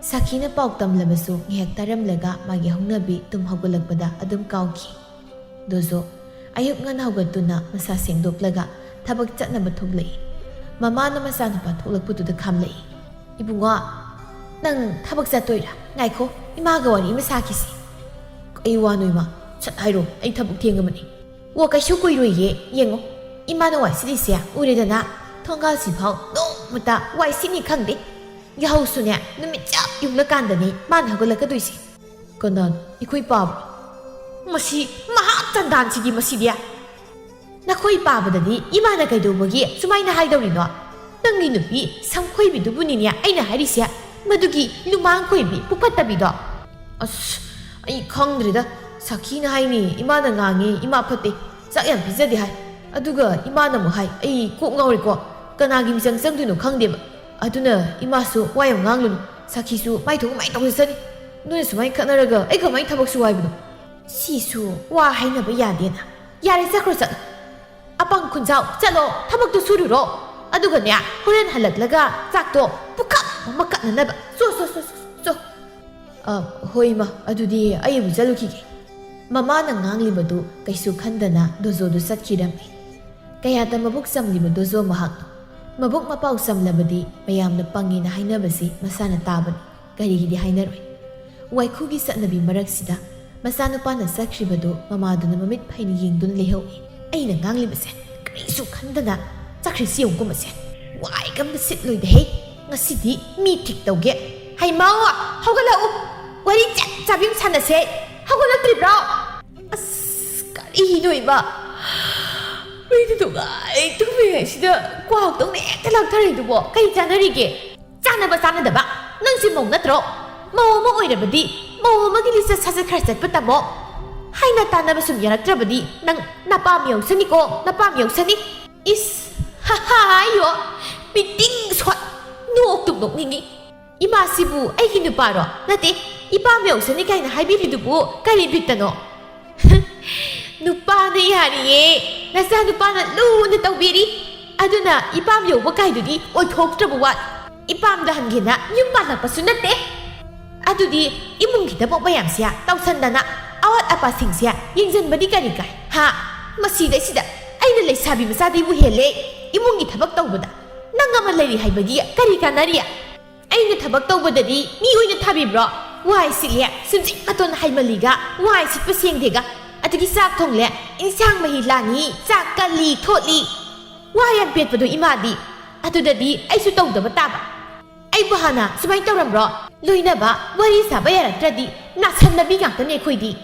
ꯁꯥꯈꯤꯅ ꯄꯥꯎ ꯇꯝꯂꯕꯁꯨ ꯉꯥꯏꯍꯥꯛ ꯇꯥꯔꯝꯂꯒ ꯃꯥꯒꯤ ꯍꯧꯅꯕꯤ ꯇꯨꯝ ꯍꯧꯒꯠꯂꯛꯄꯗ ꯑꯗꯨꯝ ꯀꯥꯎꯈꯤ꯫ ꯗꯣꯖꯣ ꯑꯌꯨꯛ ꯉꯟꯅ ꯍꯧꯒꯠꯇꯨꯅ ꯃꯁꯥ ꯁꯦꯡꯗꯣꯛꯂꯒ ꯊꯕꯛ ꯆꯠꯅꯕ ꯊꯣꯛꯂꯛꯏ꯫ ꯃꯃꯥꯅ ꯃꯆꯥꯅꯨꯄꯥ ꯊꯣꯛꯂꯛꯄꯗꯨꯗ ꯈꯥꯝꯂꯛꯏ꯫ "ꯏꯕꯨꯡꯉꯣ, ꯅꯪ ꯊꯕꯛ ꯆꯠꯇꯣꯏꯔꯥ? ꯉꯥꯏꯈꯣ, ꯏꯃꯥꯒ ꯋꯥꯔꯤ ꯑꯃ ꯁꯥꯈꯤꯁꯤ꯫" "ꯀꯩ ꯋꯥꯅꯣ ꯏꯃꯥ? ꯁꯠ ꯍꯥꯏꯔꯣ, ꯑꯩ ꯊꯕꯛ ꯊꯦꯡꯉꯕꯅꯤ꯫" "ꯑꯣ, ꯀꯩꯁꯨ ꯀꯨꯏꯔꯣꯏꯌꯦ, ꯌꯦꯡꯉꯣ, ꯏꯃꯥꯅ ꯋꯥꯏ ꯁꯤꯠꯂꯤꯁꯦ ꯎꯔꯦꯗꯅ? ꯃꯉꯥꯁꯤꯐꯥꯎ ꯅꯣꯡꯃꯇ ꯋꯥꯏ ꯁꯤꯠꯅꯤ ꯈꯪꯗꯦ꯫ ꯌꯥꯍꯧꯁꯨꯅꯦ, ꯅꯨꯃꯤꯠ ꯆꯞ ꯌꯨꯡꯂꯀꯥꯟꯗꯅꯤ ꯃꯥꯅ ꯍꯧꯒꯠꯂꯛꯀꯗꯣꯏꯁꯦ꯫ "ꯀꯅꯥꯅꯣ? ꯑꯩꯈꯣꯏ ꯄꯥꯕ꯭ꯔꯣ?" ꯃꯁꯤ ꯃꯍꯥ ꯆꯟꯗꯥꯟꯁꯤꯗꯤ ꯃꯁꯤꯗꯤ꯫ "ꯅꯈꯣꯏ ꯄꯥꯕꯗꯗꯤ ꯏꯃꯥꯅ ꯀꯩꯗꯧꯕꯒꯤ ꯁꯨꯃꯥꯏꯅ ꯍꯥꯏꯗꯧꯔꯤꯅꯣ? ꯅꯪꯒꯤ ꯅꯨꯄꯤ ꯁꯝꯈꯣꯏꯕꯤꯗꯨꯕꯨꯅꯤꯅꯦ ꯑꯩꯅ ꯍꯥꯏꯔꯤꯁꯦ, ꯃꯗꯨꯒꯤ ꯂꯨꯃꯥꯡ ꯈꯣꯏꯕꯤ ꯄꯨꯐꯠꯇꯕꯤꯗꯣ꯫" "ꯑꯁ, ꯑꯩ ꯈꯪꯗ꯭ꯔꯦꯗ꯫ ꯁꯥꯈꯤꯅ ꯍꯥꯏꯅꯤ, ꯏꯃꯥꯅ ꯉꯥꯡꯉꯤ, ꯏꯃꯥ ꯐꯠꯇꯦ, ꯆꯥꯛ ꯌꯥꯝ ꯄꯤꯖꯗꯦ ꯍꯥꯏ꯫ ꯑꯗꯨꯒ ꯏꯃꯥꯅ ꯑꯃꯨꯛ ꯍꯥꯏ, ꯑꯩ ꯀꯣꯛ ꯉꯥꯎꯔꯦꯀꯣ꯫ ꯀꯅꯥꯒꯤ ꯃꯤꯆꯪ ꯆꯪꯗꯣꯏꯅꯣ ꯈꯪꯗꯦꯕ꯫ ꯑꯗꯨꯅ ꯏꯃꯥꯁꯨ ꯋꯥ ꯌꯥꯝ ꯉꯥꯡꯂꯨꯅꯨ꯫ ꯁꯥꯈꯤꯁꯨ ꯃꯥꯏ ꯊꯣꯛꯄ ꯃꯥꯏ ꯇꯧꯖꯁꯅꯤ꯫ ꯅꯣꯏꯅ ꯁꯨꯃꯥꯏꯅ ꯈꯠꯅꯔꯒ ꯑꯩ ꯀꯃꯥꯏꯅ ꯊꯕꯛ ꯁꯨ ꯍꯥꯏꯕꯅꯣ?" ꯁꯤꯁꯨ ꯋꯥ ꯍꯥꯏꯅꯕ ꯌꯥꯗꯦꯅ꯫ "ꯌꯥꯔꯦ, ꯆꯠꯈ꯭ꯔꯣ, ꯆꯠꯂꯣ꯫ ꯑꯄꯪ ꯈꯨꯟꯖꯥꯎ, ꯆꯠꯂꯣ, ꯊꯕꯛꯇꯣ ꯁꯨꯔꯨꯔꯣ꯫ ꯑꯗꯨꯒꯅꯦ, ꯍꯣꯔꯦꯟ ꯍꯜꯂꯛꯂꯒ ꯆꯥꯛꯇꯣ ꯄꯨꯈꯝ ꯑꯃ ꯀꯠꯅꯅꯕ꯫ ꯆꯣ, ꯆꯣ, ꯆꯣ, ꯆꯣ, ꯆꯣ꯫" "ꯑ, ꯍꯣꯏ, ꯏꯃꯥ, ꯑꯗꯨꯗꯤ ꯑꯩ ꯑꯃꯨꯛ ꯆꯠꯂꯨꯈꯤꯒꯦ꯫" ꯃꯃꯥꯅ ꯉꯥꯡꯂꯤꯕꯗꯨ ꯀꯩꯁꯨ ꯈꯟꯗꯅ ꯗꯣꯖꯣꯗꯨ ꯆꯠꯈꯤꯔꯝꯃꯤ꯫ ꯀꯌꯥꯗ ꯃꯕꯨꯛ ꯆꯝꯂꯤꯕ ꯗꯣꯖꯣ ꯃꯍꯥꯛꯅꯣ꯫ ꯃꯕꯨꯛ ꯃꯄꯥꯎ ꯆꯝꯂꯕꯗꯤ ꯃꯌꯥꯝꯅ ꯄꯪꯉꯦꯅ ꯍꯥꯏꯅꯕꯁꯤ ꯃꯁꯥꯅ ꯇꯥꯕꯅꯤ꯫ ꯀꯔꯤꯒꯤꯗꯤ ꯍꯥꯏꯅꯔꯣꯏ? ꯋꯥꯏꯈꯨꯒꯤ ꯆꯠꯅꯕꯤ ꯃꯔꯛꯁꯤꯗ ꯃꯆꯥꯅꯨꯄꯥꯅ ꯆꯠꯈ꯭ꯔꯤꯕꯗꯨ ꯃꯃꯥꯗꯨꯅ ꯃꯃꯤꯠ ꯐꯩꯅ ꯌꯦꯡꯗꯨꯅ ꯂꯩꯍꯧꯏ꯫ ꯑꯩꯅ ꯉꯥꯡꯂꯤꯕꯁꯦ ꯀꯔꯤꯁꯨ ꯈꯟꯗꯅ ꯆꯠꯈ꯭ꯔꯤꯁꯤ ꯌꯦꯡꯉꯨ ꯀꯨꯝꯕꯁꯦ꯫ ꯋꯥꯏꯒ ꯑꯝꯇ ꯁꯤꯠꯂꯣꯏꯗꯍꯦ꯫ ꯉꯁꯤꯗꯤ ꯃꯤ ꯊꯤꯛ ꯇꯧꯒꯦ꯫ ꯍꯩꯃꯥ, ꯍꯧꯒꯠꯂꯛꯎ꯫ ꯋꯥꯔꯤ ꯆꯞ ꯆꯥꯕꯤ ꯑꯃ ꯁꯥꯟꯅꯁꯦ꯫ ꯍꯧꯒꯠꯂꯛꯇ꯭ꯔꯤꯕ꯭ꯔꯣ? ꯑꯁ, ꯀꯔꯤꯅꯣ ꯏꯃꯥ? ꯃꯤꯗꯤ ꯅꯨꯡꯉꯥꯏ ꯇꯨꯝꯃꯤꯉꯩꯁꯤꯗ ꯀ꯭ꯋꯥꯛꯇꯧꯅ ꯍꯦꯛꯇ ꯂꯥꯛꯊꯔꯤꯗꯨꯕꯣ? ꯀꯔꯤ ꯆꯥꯟꯅꯔꯤꯒꯦ? ꯆꯥꯟꯅꯕ ꯆꯥꯟꯅꯗꯕ? ꯅꯪꯁꯦ ꯃꯧ ꯅꯠꯇ꯭ꯔꯣ? ꯃꯧ ꯑꯃ ꯑꯣꯏꯔꯕꯗꯤ ꯃꯧ ꯑꯃꯒꯤ ꯂꯤꯆꯠ ꯁꯥꯖꯠ ꯈꯔ ꯆꯠꯄ ꯇꯝꯃꯣ꯫ ꯍꯥꯏꯅ ꯇꯥꯟꯅꯕ ꯁꯨꯝ ꯌꯥꯔꯛꯇ꯭ꯔꯕꯗꯤ ꯅꯪ ꯅꯄꯥꯝ ꯌꯧꯁꯅꯤꯀꯣ, ꯅꯄꯥꯝ ꯌꯧꯁꯅꯤ꯫ ꯏꯁ, ꯍꯥ ꯍꯥ ꯍꯥꯏꯌꯣ, ꯕꯤꯇꯤꯡ ꯁꯣꯠ, ꯅꯣꯛꯇꯨꯝ ꯅꯣꯛꯅꯤꯡꯉꯤ꯫ ꯏꯃꯥꯁꯤꯕꯨ ꯑꯩꯒꯤ ꯅꯨꯄꯥꯔꯣ? ꯅꯠꯇꯦ, ꯏꯄꯥꯝ ꯌꯧꯁꯅꯤ ꯀꯥꯏꯅ ꯍꯥꯏꯕꯤꯔꯤꯗꯨꯕꯨ ꯀꯔꯤ ꯕꯤꯠꯇꯅꯣ? ꯅꯨꯄꯥꯅ ꯌꯥꯔꯤꯌꯦ, ꯅꯆꯥ ꯅꯨꯄꯥꯅ ꯂꯨꯅ ꯇꯧꯕꯤꯔꯤ, ꯑꯗꯨꯅ ꯏꯄꯥꯝ ꯌꯧꯕ ꯀꯥꯏꯗꯨꯗꯤ ꯑꯣꯏꯊꯣꯛꯇ꯭ꯔꯕ ꯋꯥ꯫ ꯏꯄꯥꯝꯗ ꯍꯟꯒꯦꯅ ꯌꯨꯝ ꯄꯥꯜꯂꯛꯄꯁꯨ ꯅꯠꯇꯦ꯫ ꯑꯗꯨꯗꯤ ꯏꯃꯨꯡꯒꯤ ꯊꯕꯛ ꯃꯌꯥꯝꯁꯦ ꯇꯧꯁꯟꯗꯅ ꯑꯋꯥꯠ ꯑꯄꯥꯁꯤꯡꯁꯦ ꯌꯦꯡꯁꯤꯟꯕꯗꯤ ꯀꯔꯤ ꯀꯥꯏ? ꯍꯥ? ꯃꯁꯤꯗꯩꯁꯤꯗ ꯑꯩꯅ ꯂꯩꯁꯥꯕꯤ ꯃꯆꯥꯗꯩꯕꯨ ꯍꯦꯜꯂꯦ ꯏꯃꯨꯡꯒꯤ ꯊꯕꯛ ꯇꯧꯕꯗ꯫ ꯅꯪ ꯑꯃ ꯂꯩꯔꯤ ꯍꯥꯏꯕꯒꯤ ꯀꯔꯤ ꯀꯥꯟꯅꯔꯤ? ꯑꯩꯅ ꯊꯕꯛ ꯇꯧꯕꯗꯗꯤ ꯃꯤ ꯑꯣꯏꯅ ꯊꯥꯕꯤꯕ꯭ꯔꯣ? ꯋꯥꯏ ꯁꯤꯠꯂꯦ, ꯁꯨꯝꯖꯤꯠ ꯃꯇꯣꯟ ꯍꯥꯏꯃꯜꯂꯤꯒ, ꯋꯥꯏ ꯁꯤꯠꯄ ꯁꯦꯡꯗꯦꯒ, ꯑꯗꯒꯤ ꯆꯥꯛ ꯊꯣꯡꯂꯦ, ꯏꯟꯁꯥꯡ ꯃꯍꯤ ꯂꯥꯡꯉꯤ, ꯆꯥꯛ ꯀꯜꯂꯤ ꯊꯣꯠꯂꯤ꯫ ꯋꯥ ꯌꯥꯝ ꯄꯦꯠꯄꯗꯣ ꯏꯃꯥꯗꯤ꯫ ꯑꯗꯨꯗꯗꯤ ꯑꯩꯁꯨ ꯇꯧꯗꯕ ꯇꯥꯕ꯫ ꯑꯩꯕꯨ ꯍꯥꯟꯅ ꯁꯨꯃꯥꯏꯅ ꯇꯧꯔꯝꯕ꯭ꯔꯣ? ꯂꯣꯏꯅꯕ ꯋꯥꯔꯤ ꯁꯥꯕ ꯌꯥꯔꯛꯇ꯭ꯔꯗꯤ ꯅꯥꯁꯟꯅꯕꯤ ꯉꯥꯛꯇꯅꯦ ꯑꯩꯈꯣꯏꯗꯤ꯫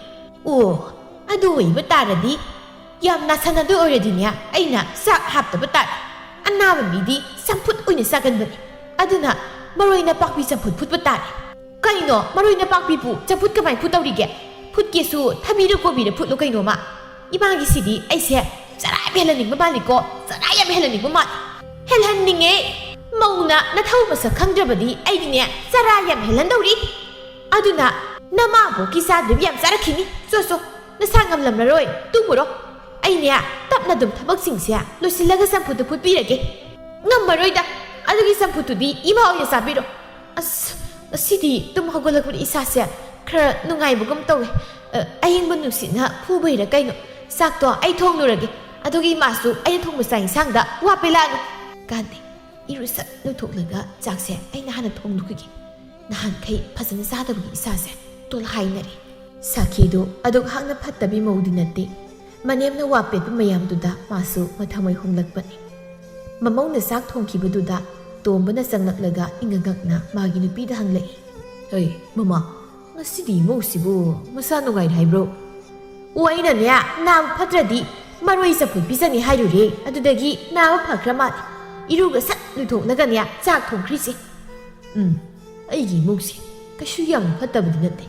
ꯑꯣ, ꯑꯗꯨ ꯑꯣꯏꯕ ꯇꯥꯔꯗꯤ, ꯌꯥꯝ ꯅꯥꯁꯟꯅꯗꯣꯏ ꯑꯣꯏꯔꯗꯤꯅꯦ, ꯑꯩꯅ ꯆꯥꯛ ꯍꯥꯞꯇꯕ ꯇꯥꯔꯦ꯫ ꯑꯅꯥꯕ ꯃꯤꯗꯤ ꯆꯝꯐꯨꯠ ꯑꯣꯏꯅ ꯆꯥꯒꯟꯕꯅꯤ꯫ ꯑꯗꯨꯅ ꯃꯔꯣꯏ ꯅꯄꯥꯛꯄꯤ ꯆꯝꯐꯨꯠ ꯐꯨꯠꯄ ꯇꯥꯔꯦ꯫ ꯀꯩꯅꯣ, ꯃꯔꯣꯏ ꯅꯄꯥꯛꯄꯤꯕꯨ ꯆꯝꯐꯨꯠ ꯀꯃꯥꯏ ꯐꯨꯠꯇꯧꯔꯤꯒꯦ? ꯐꯨꯠꯀꯦꯁꯨ ꯊꯕꯤꯔ ꯀꯣꯕꯤꯔ ꯐꯨꯠꯂꯨ ꯀꯩꯅꯣꯃ꯫ ꯏꯃꯥꯒꯤꯁꯤꯗꯤ ꯑꯩꯁꯦ ꯆꯔꯥ ꯌꯥꯝ ꯍꯦꯜꯍꯟꯅꯤꯡꯕ ꯃꯥꯜꯂꯤꯀꯣ, ꯆꯔꯥ ꯌꯥꯝ ꯍꯦꯜꯍꯟꯅꯤꯡꯕ ꯃꯥꯜꯂꯤ꯫ ꯍꯦꯜꯍꯟꯅꯤꯡꯉꯦ꯫ ꯃꯧꯅ ꯅꯊꯧ ꯃꯁꯛ ꯈꯪꯗ꯭ꯔꯕꯗꯤ ꯑꯩꯗꯤꯅꯦ ꯆꯔꯥ ꯌꯥꯝ ꯍꯦꯜꯍꯟꯗꯧꯔꯤ꯫ ꯑꯗꯨꯅ ꯅꯃꯥꯕꯣꯛꯀꯤ ꯆꯥꯗ꯭ꯔꯤꯕ ꯌꯥꯝ ꯆꯥꯔꯛꯈꯤꯅꯤ꯫ ꯆꯣ ꯆꯣ, ꯅꯁꯥ ꯉꯝꯂꯝꯂꯔꯣꯏ, ꯇꯨꯝꯃꯨꯔꯣ꯫ ꯑꯩꯅꯦ ꯇꯞꯅ ꯑꯗꯨꯝ ꯊꯕꯛꯁꯤꯡꯁꯦ ꯂꯣꯏꯁꯤꯜꯂꯒ ꯆꯝꯐꯨꯠꯇꯨ ꯐꯨꯠꯄꯤꯔꯒꯦ꯫ ꯉꯝꯃꯔꯣꯏꯗ, ꯑꯗꯨꯒꯤ ꯆꯝꯐꯨꯠꯇꯨꯗꯤ ꯏꯃꯥ ꯑꯣꯏꯅ ꯆꯥꯕꯤꯔꯣ꯫ ꯑꯁ, ꯉꯁꯤꯗꯤ ꯇꯨꯝ ꯍꯧꯒꯠꯂꯛꯄꯗ ꯏꯁꯥꯁꯦ ꯈꯔ ꯅꯨꯡꯉꯥꯏꯕꯒꯨꯝ ꯇꯧꯋꯦ꯫ ꯑ, ꯑꯏꯪꯕ ꯅꯨꯡꯁꯤꯠꯅ ꯐꯨꯕꯩꯔꯥ ꯀꯩꯅꯣ? ꯆꯥꯛꯇꯣ ꯑꯩ ꯊꯣꯡꯂꯨꯔꯒꯦ, ꯑꯗꯨꯒ ꯏꯃꯥꯁꯨ ꯑꯩꯅ ꯊꯣꯡꯕ ꯆꯥꯛ ꯏꯟꯁꯥꯡꯗ ꯋꯥ ꯄꯦꯂꯥꯒ꯫ ꯀꯥꯟꯗꯦ, ꯏꯔꯨꯁꯠ ꯂꯨꯊꯣꯛꯂꯒ ꯆꯥꯛꯁꯦ ꯑꯩꯅ ꯍꯥꯟꯅ ꯊꯣꯡꯂꯨꯈꯤꯒꯦ꯫ ꯅꯍꯥꯟꯈꯩ ꯐꯖꯅ ꯆꯥꯗꯕꯒꯤ ꯏꯁꯥꯁꯦ ꯇꯣꯜꯍꯥꯏꯅꯔꯦ꯫ ꯁꯥꯈꯤꯗꯨ ꯑꯗꯨꯛ ꯍꯥꯛꯅ ꯐꯠꯇꯕꯤ ꯃꯧꯗꯤ ꯅꯠꯇꯦ꯫ ꯃꯅꯦꯝꯅ ꯋꯥ ꯄꯦꯠꯄ ꯃꯌꯥꯝꯗꯨꯗ ꯃꯥꯁꯨ ꯃꯊꯃꯣꯏ ꯍꯣꯡꯂꯛꯄꯅꯤ꯫ ꯃꯃꯧꯅ ꯆꯥꯛ ꯊꯣꯡꯈꯤꯕꯗꯨꯗ ꯇꯣꯝꯕꯅ ꯆꯪꯂꯛꯂꯒ ꯏꯉꯛꯉꯛꯅ ꯃꯥꯒꯤ ꯅꯨꯄꯤꯗ ꯍꯪꯂꯛꯏ꯫ "ꯍꯩ, ꯃꯃꯥ, ꯉꯁꯤꯗꯤ ꯏꯃꯧꯁꯤꯕꯨ ꯃꯁꯥ ꯅꯨꯡꯉꯥꯏꯔꯦ ꯍꯥꯏꯕ꯭ꯔꯣ?" "ꯑꯣ, ꯑꯩꯅꯅꯦ, ꯅꯥꯕ ꯐꯠꯇ꯭ꯔꯗꯤ ꯃꯔꯣꯏ ꯆꯝꯐꯨꯠ ꯄꯤꯖꯅꯤ ꯍꯥꯏꯔꯨꯔꯦ, ꯑꯗꯨꯗꯒꯤ ꯅꯥꯕ ꯐꯈ꯭ꯔ ꯃꯥꯜꯂꯦ꯫ ꯏꯔꯨꯒ ꯁꯠ ꯂꯨꯊꯣꯛꯂꯒꯅꯦ ꯆꯥꯛ ꯊꯣꯡꯈ꯭ꯔꯤꯁꯦ꯫" "ꯎꯝ, ꯑꯩꯒꯤ ꯏꯃꯧꯁꯦ ꯀꯩꯁꯨ ꯌꯥꯝꯅ ꯐꯠꯇꯕꯗꯤ ꯅꯠꯇꯦ꯫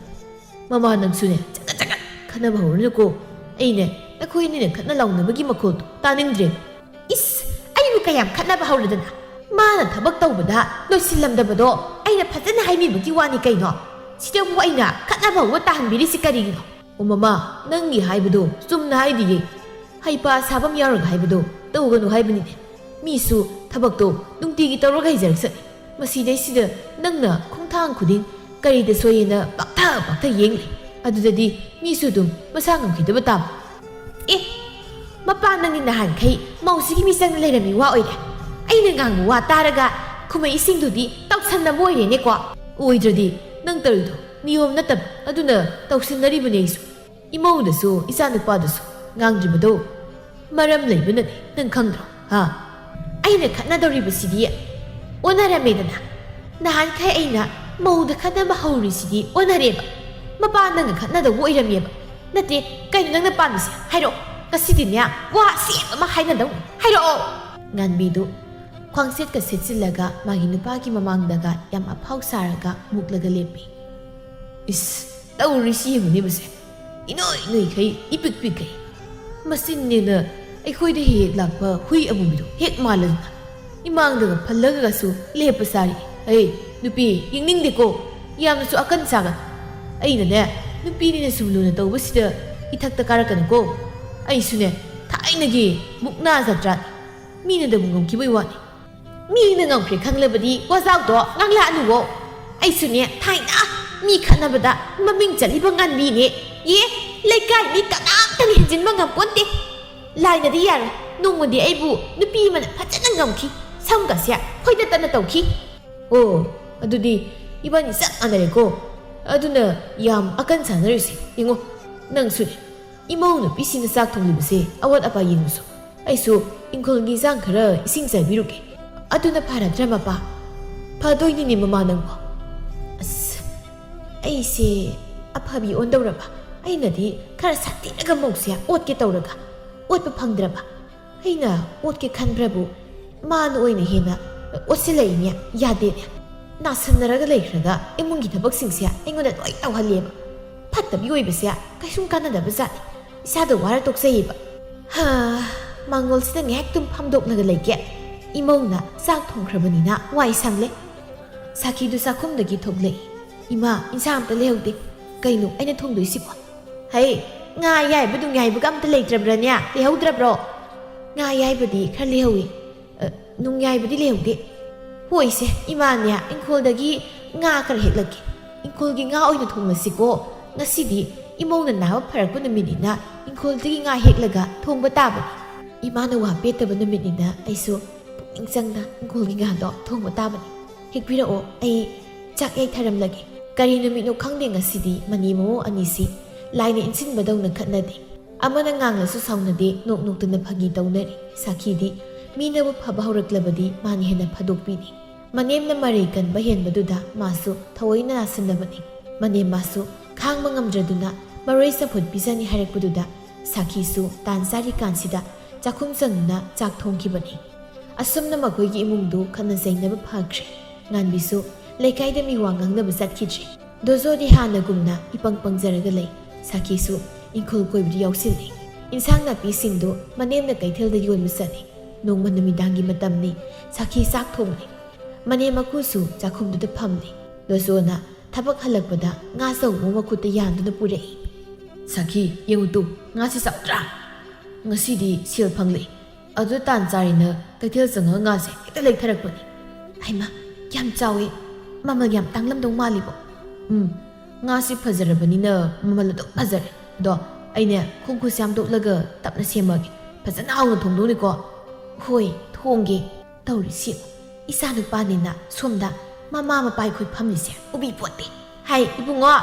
ꯃꯃꯥ, ꯅꯪꯁꯨꯅꯦ, ꯆꯒꯠ ꯆꯒꯠ ꯈꯠꯅꯕ ꯍꯧꯔꯅꯨꯀꯣ꯫ ꯑꯩꯅꯦ, ꯅꯈꯣꯏ ꯑꯅꯤꯅ ꯈꯠꯅ ꯂꯥꯎꯅꯕꯒꯤ ꯃꯈꯣꯜꯗꯣ ꯇꯥꯅꯤꯡꯗ꯭ꯔꯦ꯫" "ꯏꯁ, ꯑꯩꯕꯨ ꯀꯌꯥꯝ ꯈꯠꯅꯕ ꯍꯧꯔꯗꯅ? ꯃꯥꯅ ꯊꯕꯛ ꯇꯧꯕꯗ ꯂꯣꯏꯁꯤꯜꯂꯝꯗꯕꯗꯣ ꯑꯩꯅ ꯐꯖꯅ ꯍꯥꯏꯕꯤꯕꯒꯤ ꯋꯥꯅꯤ ꯀꯩꯅꯣ꯫ ꯁꯤꯗꯕꯨ ꯑꯩꯅ ꯈꯠꯅꯕ ꯍꯧꯕ ꯇꯥꯍꯟꯕꯤꯔꯤꯁꯤ ꯀꯔꯤꯒꯤꯅꯣ?" "ꯑꯣ ꯃꯃꯥ, ꯅꯪꯒꯤ ꯍꯥꯏꯕꯗꯣ ꯆꯨꯝꯅ ꯍꯥꯏꯗꯤꯌꯦ꯫ ꯍꯩꯄꯥ ꯁꯥꯐꯝ ꯌꯥꯎꯔꯒ ꯍꯥꯏꯕꯗꯣ ꯇꯧꯒꯅꯨ ꯍꯥꯏꯕꯅꯤꯅꯦ꯫ ꯃꯤꯁꯨ ꯊꯕꯛꯇꯣ ꯅꯨꯡꯇꯤꯒꯤ ꯇꯧꯔꯒ ꯍꯩꯖꯔꯛꯁꯅꯤ꯫ ꯃꯁꯤꯗꯩꯁꯤꯗ ꯅꯪꯅ ꯈꯣꯡꯊꯥꯡ ꯈꯨꯗꯤꯡ ꯀꯔꯤꯗ ꯁꯣꯏꯌꯦꯅ ꯄꯥꯛꯊ ꯄꯥꯛꯊ ꯌꯦꯡꯂꯤ꯫ ꯑꯗꯨꯗꯗꯤ ꯃꯤꯁꯨ ꯑꯗꯨꯝ ꯃꯁꯥ ꯉꯝꯈꯤꯗꯕ ꯇꯥꯕ꯫" "ꯑꯦ, ꯃꯄꯥ, ꯅꯪꯗꯤ ꯅꯍꯥꯟꯈꯩ ꯃꯧꯁꯤꯒꯤ ꯃꯤꯆꯪꯗ ꯂꯩꯔꯝꯃꯤ ꯋꯥ ꯑꯣꯏꯔꯦ꯫ ꯑꯩꯅ ꯉꯥꯡꯕ ꯋꯥ ꯇꯥꯔꯒ ꯈꯨꯝꯃꯛꯏꯁꯤꯡꯗꯨꯗꯤ ꯇꯧꯁꯟꯅꯕ ꯑꯣꯏꯔꯦꯅꯦꯀꯣ?" "ꯑꯣꯏꯗ꯭ꯔꯗꯤ, ꯅꯪ ꯇꯧꯔꯤꯗꯣ ꯅꯤꯌꯣꯝ ꯅꯠꯇꯕ, ꯑꯗꯨꯅ ꯇꯧꯁꯤꯟꯅꯔꯤꯕꯅꯦ ꯑꯩꯁꯨ꯫ ꯏꯃꯧꯗꯁꯨ ꯏꯆꯥꯅꯨꯄꯥꯗꯁꯨ ꯉꯥꯡꯗ꯭ꯔꯤꯕꯗꯣ ꯃꯔꯝ ꯂꯩꯕꯅꯅꯦ, ꯅꯪ ꯈꯪꯗ꯭ꯔꯣ?" ꯍꯥ? ꯑꯩꯅ ꯈꯠꯅꯗꯧꯔꯤꯕꯁꯤꯗꯤ ꯑꯣꯟꯅꯔꯝꯃꯦꯗꯅ꯫ ꯅꯍꯥꯟꯈꯩ ꯑꯩꯅ ꯃꯧꯗ ꯈꯠꯅꯕ ꯍꯧꯔꯤꯁꯤꯗꯤ ꯑꯣꯟꯅꯔꯦꯕ꯫ ꯃꯄꯥ ꯅꯪꯒ ꯈꯠꯅꯗꯧꯕ ꯑꯣꯏꯔꯝꯃꯦꯕ꯫ ꯅꯠꯇꯦ, ꯀꯩꯅꯣ ꯅꯪꯅ ꯄꯥꯝꯃꯤꯁꯦ? ꯍꯥꯏꯔꯛꯑꯣ꯫ ꯉꯁꯤꯗꯤꯅꯦ, ꯋꯥ ꯑꯁꯦꯡꯕ ꯑꯃ ꯍꯥꯏꯅꯗꯧꯅꯤ꯫ ꯍꯥꯏꯔꯛꯑꯣ꯫ ꯉꯥꯟꯕꯤꯗꯨ ꯈ꯭ꯋꯥꯡꯁꯦꯠꯀ ꯁꯦꯠꯆꯤꯜꯂꯒ ꯃꯥꯒꯤ ꯅꯨꯄꯥꯒꯤ ꯃꯃꯥꯡꯗꯒ ꯌꯥꯝ ꯑꯐꯥꯎ ꯁꯥꯔꯒ ꯃꯨꯛꯂꯒ ꯂꯦꯞꯄꯤ꯫ ꯏꯁ, ꯇꯧꯔꯤꯁꯤ ꯌꯦꯡꯉꯨꯅꯦ ꯃꯁꯦ꯫ ꯏꯅꯣꯏ ꯅꯣꯏꯈꯩ, ꯏꯄꯤꯛ ꯄꯤꯛꯈꯩ꯫ ꯃꯆꯤꯟꯅꯦꯅ ꯑꯩꯈꯣꯏꯗ ꯍꯦꯛ ꯍꯦꯛ ꯂꯥꯛꯄ ꯍꯨꯏ ꯑꯃꯨꯕꯤꯗꯣ ꯍꯦꯛ ꯃꯥꯜꯂꯗꯅ꯫ ꯏꯃꯥꯡꯗꯒ ꯐꯜꯂꯒꯁꯨ ꯂꯦꯞꯄ ꯁꯥꯔꯤ꯫ ꯑꯩ ꯅꯨꯄꯤ ꯌꯦꯡꯅꯤꯡꯗꯦꯀꯣ, ꯌꯥꯝꯅꯁꯨ ꯑꯀꯟ ꯁꯥꯒꯅꯨ꯫ ꯑꯩꯅꯅꯦ, ꯅꯨꯄꯤꯅꯤꯅ ꯁꯨꯝ ꯂꯨꯅ ꯇꯧꯕꯁꯤꯗ ꯏꯊꯛꯇ ꯀꯥꯔꯛꯀꯅꯨꯀꯣ꯫ ꯑꯩꯁꯨꯅꯦ, ꯊꯥꯏꯅꯒꯤ ꯃꯨꯛꯅꯥ ꯖꯥꯇ꯭ꯔꯥꯅꯤ꯫ ꯃꯤꯅꯗꯕꯨ ꯉꯝꯈꯤꯕꯩ ꯋꯥꯅꯤ꯫ ꯃꯤꯅ ꯉꯝꯈ꯭ꯔꯦ ꯈꯪꯂꯕꯗꯤ ꯋꯥꯖꯥꯎꯗꯣ ꯉꯥꯡꯂꯛꯑꯅꯨꯋꯣ꯫ ꯑꯩꯁꯨꯅꯦ, ꯊꯥꯏꯅ ꯃꯤ ꯈꯠꯅꯕꯗ ꯃꯃꯤꯡ ꯆꯠꯂꯤꯕ ꯉꯥꯟꯕꯤꯅꯦ꯫ ꯑꯦ, ꯂꯩꯀꯥꯏ ꯃꯤ ꯀꯅꯥꯝꯇꯅ ꯍꯦꯟꯖꯤꯟꯕ ꯉꯝꯄꯣꯟꯇꯦ꯫ ꯂꯥꯏꯅꯗꯤ ꯌꯥꯔꯦ, ꯅꯣꯡꯃꯗꯤ ꯑꯩꯕꯨ ꯅꯨꯄꯤ ꯑꯃꯅ ꯐꯖꯅ ꯉꯝꯈꯤ꯫ ꯁꯝꯒꯁꯦ ꯐꯣꯏꯗꯠꯇꯅ ꯇꯧꯈꯤ꯫ ꯑꯣ, ꯑꯗꯨꯗꯤ ꯏꯕꯥꯅꯤ ꯆꯞ ꯃꯥꯟꯅꯔꯦꯀꯣ꯫ ꯑꯗꯨꯅ ꯌꯥꯝ ꯑꯀꯟ ꯁꯥꯟꯅꯔꯤꯁꯦ꯫ ꯌꯦꯡꯉꯣ, ꯅꯪꯁꯨꯅꯦ꯫ ꯏꯃꯧ ꯅꯨꯄꯤꯁꯤꯡꯅ ꯆꯥꯛ ꯊꯣꯡꯂꯤꯕꯁꯦ ꯑꯋꯥꯠ ꯑꯄꯥ ꯌꯦꯡꯉꯨꯁꯨ꯫ ꯑꯩꯁꯨ ꯏꯪꯈꯣꯜꯒꯤ ꯏꯟꯁꯥꯡ ꯈꯔ ꯏꯁꯤꯡ ꯆꯥꯏꯕꯤꯔꯨꯒꯦ꯫ ꯑꯗꯨꯅ ꯐꯔꯗ꯭ꯔꯥ ꯃꯄꯥ? ꯐꯗꯣꯏꯅꯤꯅꯦ ꯃꯃꯥ ꯅꯪꯕꯣ꯫ ꯑꯁ, ꯑꯩꯁꯦ ꯑꯐꯕꯤ ꯑꯣꯟꯗꯧꯔꯕ? ꯑꯩꯅꯗꯤ ꯈꯔ ꯁꯥꯊꯤꯔꯒ ꯃꯧꯁꯦ ꯑꯣꯠꯀꯦ ꯇꯧꯔꯒ ꯑꯣꯠꯄ ꯐꯪꯗ꯭ꯔꯕ? ꯑꯩꯅ ꯑꯣꯠꯀꯦ ꯈꯟꯕ꯭ꯔꯕꯨ ꯃꯥꯅ ꯑꯣꯏꯅ ꯍꯦꯟꯅ ꯑꯣꯠꯁꯤꯜꯂꯛꯏꯅꯦ꯫ ꯌꯥꯗꯦꯅꯦ꯫ ꯅꯥꯁꯟꯅꯔꯒ ꯂꯩꯈ꯭ꯔꯒ ꯏꯃꯨꯡꯒꯤ ꯊꯕꯛꯁꯤꯡꯁꯦ ꯑꯩꯉꯣꯟꯗ ꯂꯣꯏ ꯇꯧꯍꯜꯂꯦꯕ꯫ ꯐꯠꯇꯕꯤ ꯑꯣꯏꯕꯁꯦ ꯀꯩꯁꯨꯝ ꯀꯥꯟꯅꯗꯕ ꯖꯥꯠꯅꯤ꯫ ꯏꯁꯥꯗ ꯋꯥꯔ ꯇꯣꯛꯆꯩꯌꯦꯕ꯫ ꯍꯥ, ꯃꯥꯡꯒꯣꯜꯁꯤꯗ ꯉꯥꯏꯍꯥꯛꯇꯨꯝ ꯐꯝꯗꯣꯛꯂꯒ ꯂꯩꯒꯦ꯫ ꯏꯃꯧꯅ ꯆꯥꯛ ꯊꯣꯡꯈ꯭ꯔꯕꯅꯤꯅ ꯋꯥꯏ ꯁꯪꯂꯦ꯫ ꯁꯥꯈꯤꯗꯨ ꯆꯥꯛꯈꯨꯝꯗꯒꯤ ꯊꯣꯛꯂꯛꯏ꯫ ꯏꯃꯥ, ꯏꯟꯁꯥꯡ ꯑꯝꯇ ꯂꯩꯍꯧꯗꯦ꯫ ꯀꯩꯅꯣ ꯑꯩꯅ ꯊꯣꯡꯗꯣꯏꯁꯤꯕꯣ? ꯍꯩ, ꯉꯥ ꯑꯌꯥꯏꯕ ꯅꯨꯡꯌꯥꯏꯕꯒ ꯑꯝꯇ ꯂꯩꯇ꯭ꯔꯕ꯭ꯔꯥꯅꯦ? ꯂꯩꯍꯧꯗ꯭ꯔꯕ꯭ꯔꯣ? ꯉꯥ ꯑꯌꯥꯏꯕꯗꯤ ꯈꯔ ꯂꯩꯍꯧꯏ꯫ ꯑ, ꯅꯨꯡꯌꯥꯏꯕꯗꯤ ꯂꯩꯍꯧꯗꯦ꯫ ꯍꯣꯏꯁꯦ, ꯏꯃꯥꯅꯦ, ꯏꯪꯈꯣꯜꯗꯒꯤ ꯉꯥ ꯈꯔ ꯍꯦꯛꯂꯛꯀꯦ꯫ ꯏꯪꯈꯣꯜꯒꯤ ꯉꯥ ꯑꯣꯏꯅ ꯊꯣꯡꯂꯁꯤꯀꯣ꯫ ꯉꯁꯤꯗꯤ ꯏꯃꯧꯅ ꯅꯥꯕ ꯐꯔꯛꯄ ꯅꯨꯃꯤꯠꯅꯤꯅ ꯏꯪꯈꯣꯜꯗꯒꯤ ꯉꯥ ꯍꯦꯛꯂꯒ ꯊꯣꯡꯕ ꯇꯥꯕꯅꯤ꯫ ꯏꯃꯥꯅ ꯋꯥ ꯄꯦꯠꯇꯕ ꯅꯨꯃꯤꯠꯅꯤꯅ ꯑꯩꯁꯨ ꯄꯨꯛꯅꯤꯡ ꯆꯪꯅ ꯏꯪꯈꯣꯜꯒꯤ ꯉꯥꯗꯣ ꯊꯣꯡꯕ ꯇꯥꯕꯅꯤ꯫ ꯍꯦꯛꯄꯤꯔꯛꯑꯣ, ꯑꯩ ꯆꯥꯛ ꯌꯥꯏꯊꯔꯝꯂꯒꯦ꯫ ꯀꯔꯤ ꯅꯨꯃꯤꯠꯅꯣ ꯈꯪꯗꯦ, ꯉꯁꯤꯗꯤ ꯃꯅꯤ ꯃꯃꯧ ꯑꯅꯤꯁꯤ ꯂꯥꯏꯅ ꯏꯟꯁꯤꯟꯕꯗꯧꯅ ꯈꯠꯅꯗꯦ꯫ ꯑꯃꯅ ꯉꯥꯡꯂꯁꯨ ꯁꯥꯎꯅꯗꯦ, ꯅꯣꯛ ꯅꯣꯛꯇꯅ ꯐꯥꯒꯤ ꯇꯧꯅꯔꯤ꯫ ꯁꯥꯈꯤꯗꯤ ꯃꯤꯅꯕꯨ ꯐꯕ ꯍꯧꯔꯛꯂꯕꯗꯤ ꯃꯥꯅ ꯍꯦꯟꯅ ꯐꯥꯗꯣꯛꯄꯤꯅꯤ꯫ ꯃꯅꯦꯝꯅ ꯃꯔꯩ ꯀꯟꯕ ꯍꯦꯟꯕꯗꯨꯗ ꯃꯥꯁꯨ ꯊꯑꯣꯏꯅ ꯅꯥꯁꯤꯟꯅꯕꯅꯤ꯫ ꯃꯅꯦꯝ ꯃꯥꯁꯨ ꯈꯥꯡꯕ ꯉꯝꯗ꯭ꯔꯗꯨꯅ ꯃꯔꯣꯏ ꯆꯝꯐꯨꯠ ꯄꯤꯖꯅꯤ ꯍꯥꯏꯔꯛꯄꯗꯨꯗ ꯁꯥꯈꯤꯁꯨ ꯇꯥꯟ ꯆꯥꯔꯤꯀꯥꯟꯁꯤꯗ ꯆꯥꯛꯈꯨꯝ ꯆꯪꯗꯨꯅ ꯆꯥꯛ ꯊꯣꯡꯈꯤꯕꯅꯤ꯫ ꯑꯁꯨꯝꯅ ꯃꯈꯣꯏꯒꯤ ꯏꯃꯨꯡꯗꯨ ꯈꯠꯅ ꯆꯩꯅꯕ ꯐꯈ꯭ꯔꯦ꯫ ꯉꯥꯟꯕꯤꯁꯨ ꯂꯩꯀꯥꯏꯗ ꯃꯤꯋꯥ ꯉꯥꯡꯅꯕ ꯆꯠꯈꯤꯗ꯭ꯔꯦ꯫ ꯗꯣꯖꯣꯗꯤ ꯍꯥꯟꯅꯒꯨꯝꯅ ꯏꯄꯪ ꯄꯪꯖꯔꯒ ꯂꯩ꯫ ꯁꯥꯈꯤꯁꯨ ꯏꯪꯈꯣꯜ ꯀꯣꯏꯕꯗ ꯌꯥꯎꯁꯤꯜꯂꯤ꯫ ꯏꯟꯁꯥꯡ ꯅꯥꯄꯤꯁꯤꯡꯗꯨ ꯃꯅꯦꯝꯅ ꯀꯩꯊꯦꯜꯗ ꯌꯣꯟꯕ ꯆꯠꯂꯤ꯫ ꯅꯣꯡꯃ ꯅꯨꯃꯤꯗꯥꯡꯒꯤ ꯃꯇꯝꯅꯤ꯫ ꯁꯥꯈꯤ ꯆꯥꯛ ꯊꯣꯡꯂꯤ꯫ ꯃꯅꯦꯝ ꯃꯀꯨꯁꯨ ꯆꯥꯛꯈꯨꯝꯗꯨꯗ ꯐꯝꯂꯤ꯫ ꯗꯣꯖꯣꯅ ꯊꯕꯛ ꯍꯜꯂꯛꯄꯗ ꯉꯥ ꯆꯧꯕ ꯃꯈꯨꯠꯇ ꯌꯥꯟꯗꯨꯅ ꯄꯨꯔꯛꯏ꯫ "ꯁꯥꯈꯤ, ꯌꯦꯡꯉꯨ ꯇꯨ, ꯉꯥꯁꯤ ꯆꯥꯎꯗ꯭ꯔꯥ? ꯉꯁꯤꯗꯤ ꯁꯦꯜ ꯐꯪꯂꯦ꯫ ꯑꯗꯨ ꯇꯥꯟ ꯆꯥꯔꯦꯅ ꯀꯩꯊꯦꯜ ꯆꯪꯉꯒ ꯉꯥꯁꯦ ꯍꯦꯛꯇ ꯂꯩꯊꯔꯛꯄꯅꯤ꯫ ꯍꯩꯃꯥ, ꯌꯥꯝ ꯆꯥꯎꯋꯦ꯫ ꯃꯃꯜ ꯌꯥꯝ ꯇꯥꯡꯂꯝꯗꯧ ꯃꯥꯜꯂꯤꯕꯣ?" "ꯎꯝ, ꯉꯥꯁꯤ ꯐꯖꯔꯕꯅꯤꯅ ꯃꯃꯜ ꯑꯗꯨꯝ ꯐꯖꯔꯦ꯫ ꯑꯗꯣ ꯑꯩꯅꯦ ꯈꯣꯡꯈꯨꯠꯁꯦ ꯍꯥꯝꯗꯣꯛꯂꯒ ꯇꯞꯅ ꯁꯦꯝꯃꯒꯦ꯫ ꯐꯖꯅ ꯍꯥꯎꯅ ꯊꯣꯡꯗꯧꯅꯤꯀꯣ?" "ꯍꯣꯏ, ꯊꯣꯡꯒꯦ꯫ ꯇꯧꯔꯤꯁꯤ ꯌꯦꯡꯉꯨ, ꯏꯆꯥ ꯅꯨꯄꯥꯅꯤꯅ ꯁꯣꯝꯗ ꯃꯃꯥ ꯃꯄꯥ ꯑꯩꯈꯣꯏ ꯐꯝꯂꯤꯁꯦ ꯎꯕꯤ ꯄꯣꯠꯇꯦ꯫ ꯍꯥꯏ ꯏꯕꯨꯡꯉꯣ,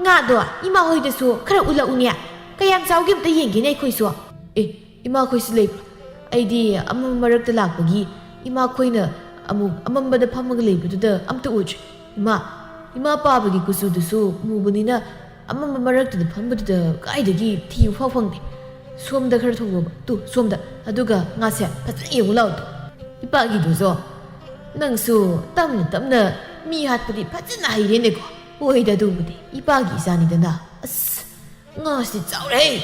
ꯉꯥꯗꯣ ꯏꯃꯥ ꯍꯣꯏꯗꯁꯨ ꯈꯔ ꯎꯠꯂꯛꯎꯅꯦ꯫ ꯀꯌꯥꯝ ꯆꯥꯎꯒꯦ ꯑꯝꯇ ꯌꯦꯡꯒꯦꯅꯦ ꯑꯩꯈꯣꯏꯁꯨ꯫" "ꯑꯦ, ꯏꯃꯥꯈꯣꯏꯁꯨ ꯂꯩꯕ꯭ꯔꯣ? ꯑꯩꯗꯤ ꯑꯃꯝꯕ ꯃꯔꯛꯇ ꯂꯥꯛꯄꯒꯤ ꯏꯃꯥꯈꯣꯏꯅ ꯑꯃꯨꯛ ꯑꯃꯝꯕꯗ ꯐꯝꯃꯒ ꯂꯩꯕꯗꯨꯗ ꯑꯝꯇ ꯎꯗ꯭ꯔꯤ꯫ ꯏꯃꯥ, ꯏꯃꯥ ꯄꯥꯕꯒꯤ ꯀꯨꯆꯨꯗꯨꯁꯨ ꯃꯨꯕꯅꯤꯅ ꯑꯃꯝꯕ ꯃꯔꯛꯇꯨꯗ ꯐꯝꯕꯗꯨꯗ ꯀꯥꯏꯗꯒꯤ ꯊꯤꯕ ꯐꯥꯎ ꯐꯪꯗꯦ꯫ ꯁꯣꯝꯗ ꯈꯔ ꯊꯣꯡꯉꯣꯕ, ꯇꯨ, ꯁꯣꯝꯗ꯫ ꯑꯗꯨꯒ ꯉꯥꯁꯦ ꯐꯖꯅ ꯌꯦꯡꯉꯨ ꯂꯥꯎ ꯇꯨ꯫ ꯏꯄꯥꯒꯤꯗꯨꯁꯨ, ꯅꯪꯁꯨ ꯇꯞꯅ ꯇꯞꯅ ꯃꯤ ꯍꯥꯠꯄꯗꯤ ꯐꯖꯅ ꯍꯩꯔꯦꯅꯦꯀꯣ꯫" "ꯍꯣꯏꯗ, ꯑꯗꯨꯕꯨꯗꯤ ꯏꯄꯥꯒꯤ ꯏꯆꯥꯅꯤꯗꯅ꯫ ꯑꯁ, ꯉꯥꯁꯤꯗꯤ ꯆꯥꯎꯔꯦ꯫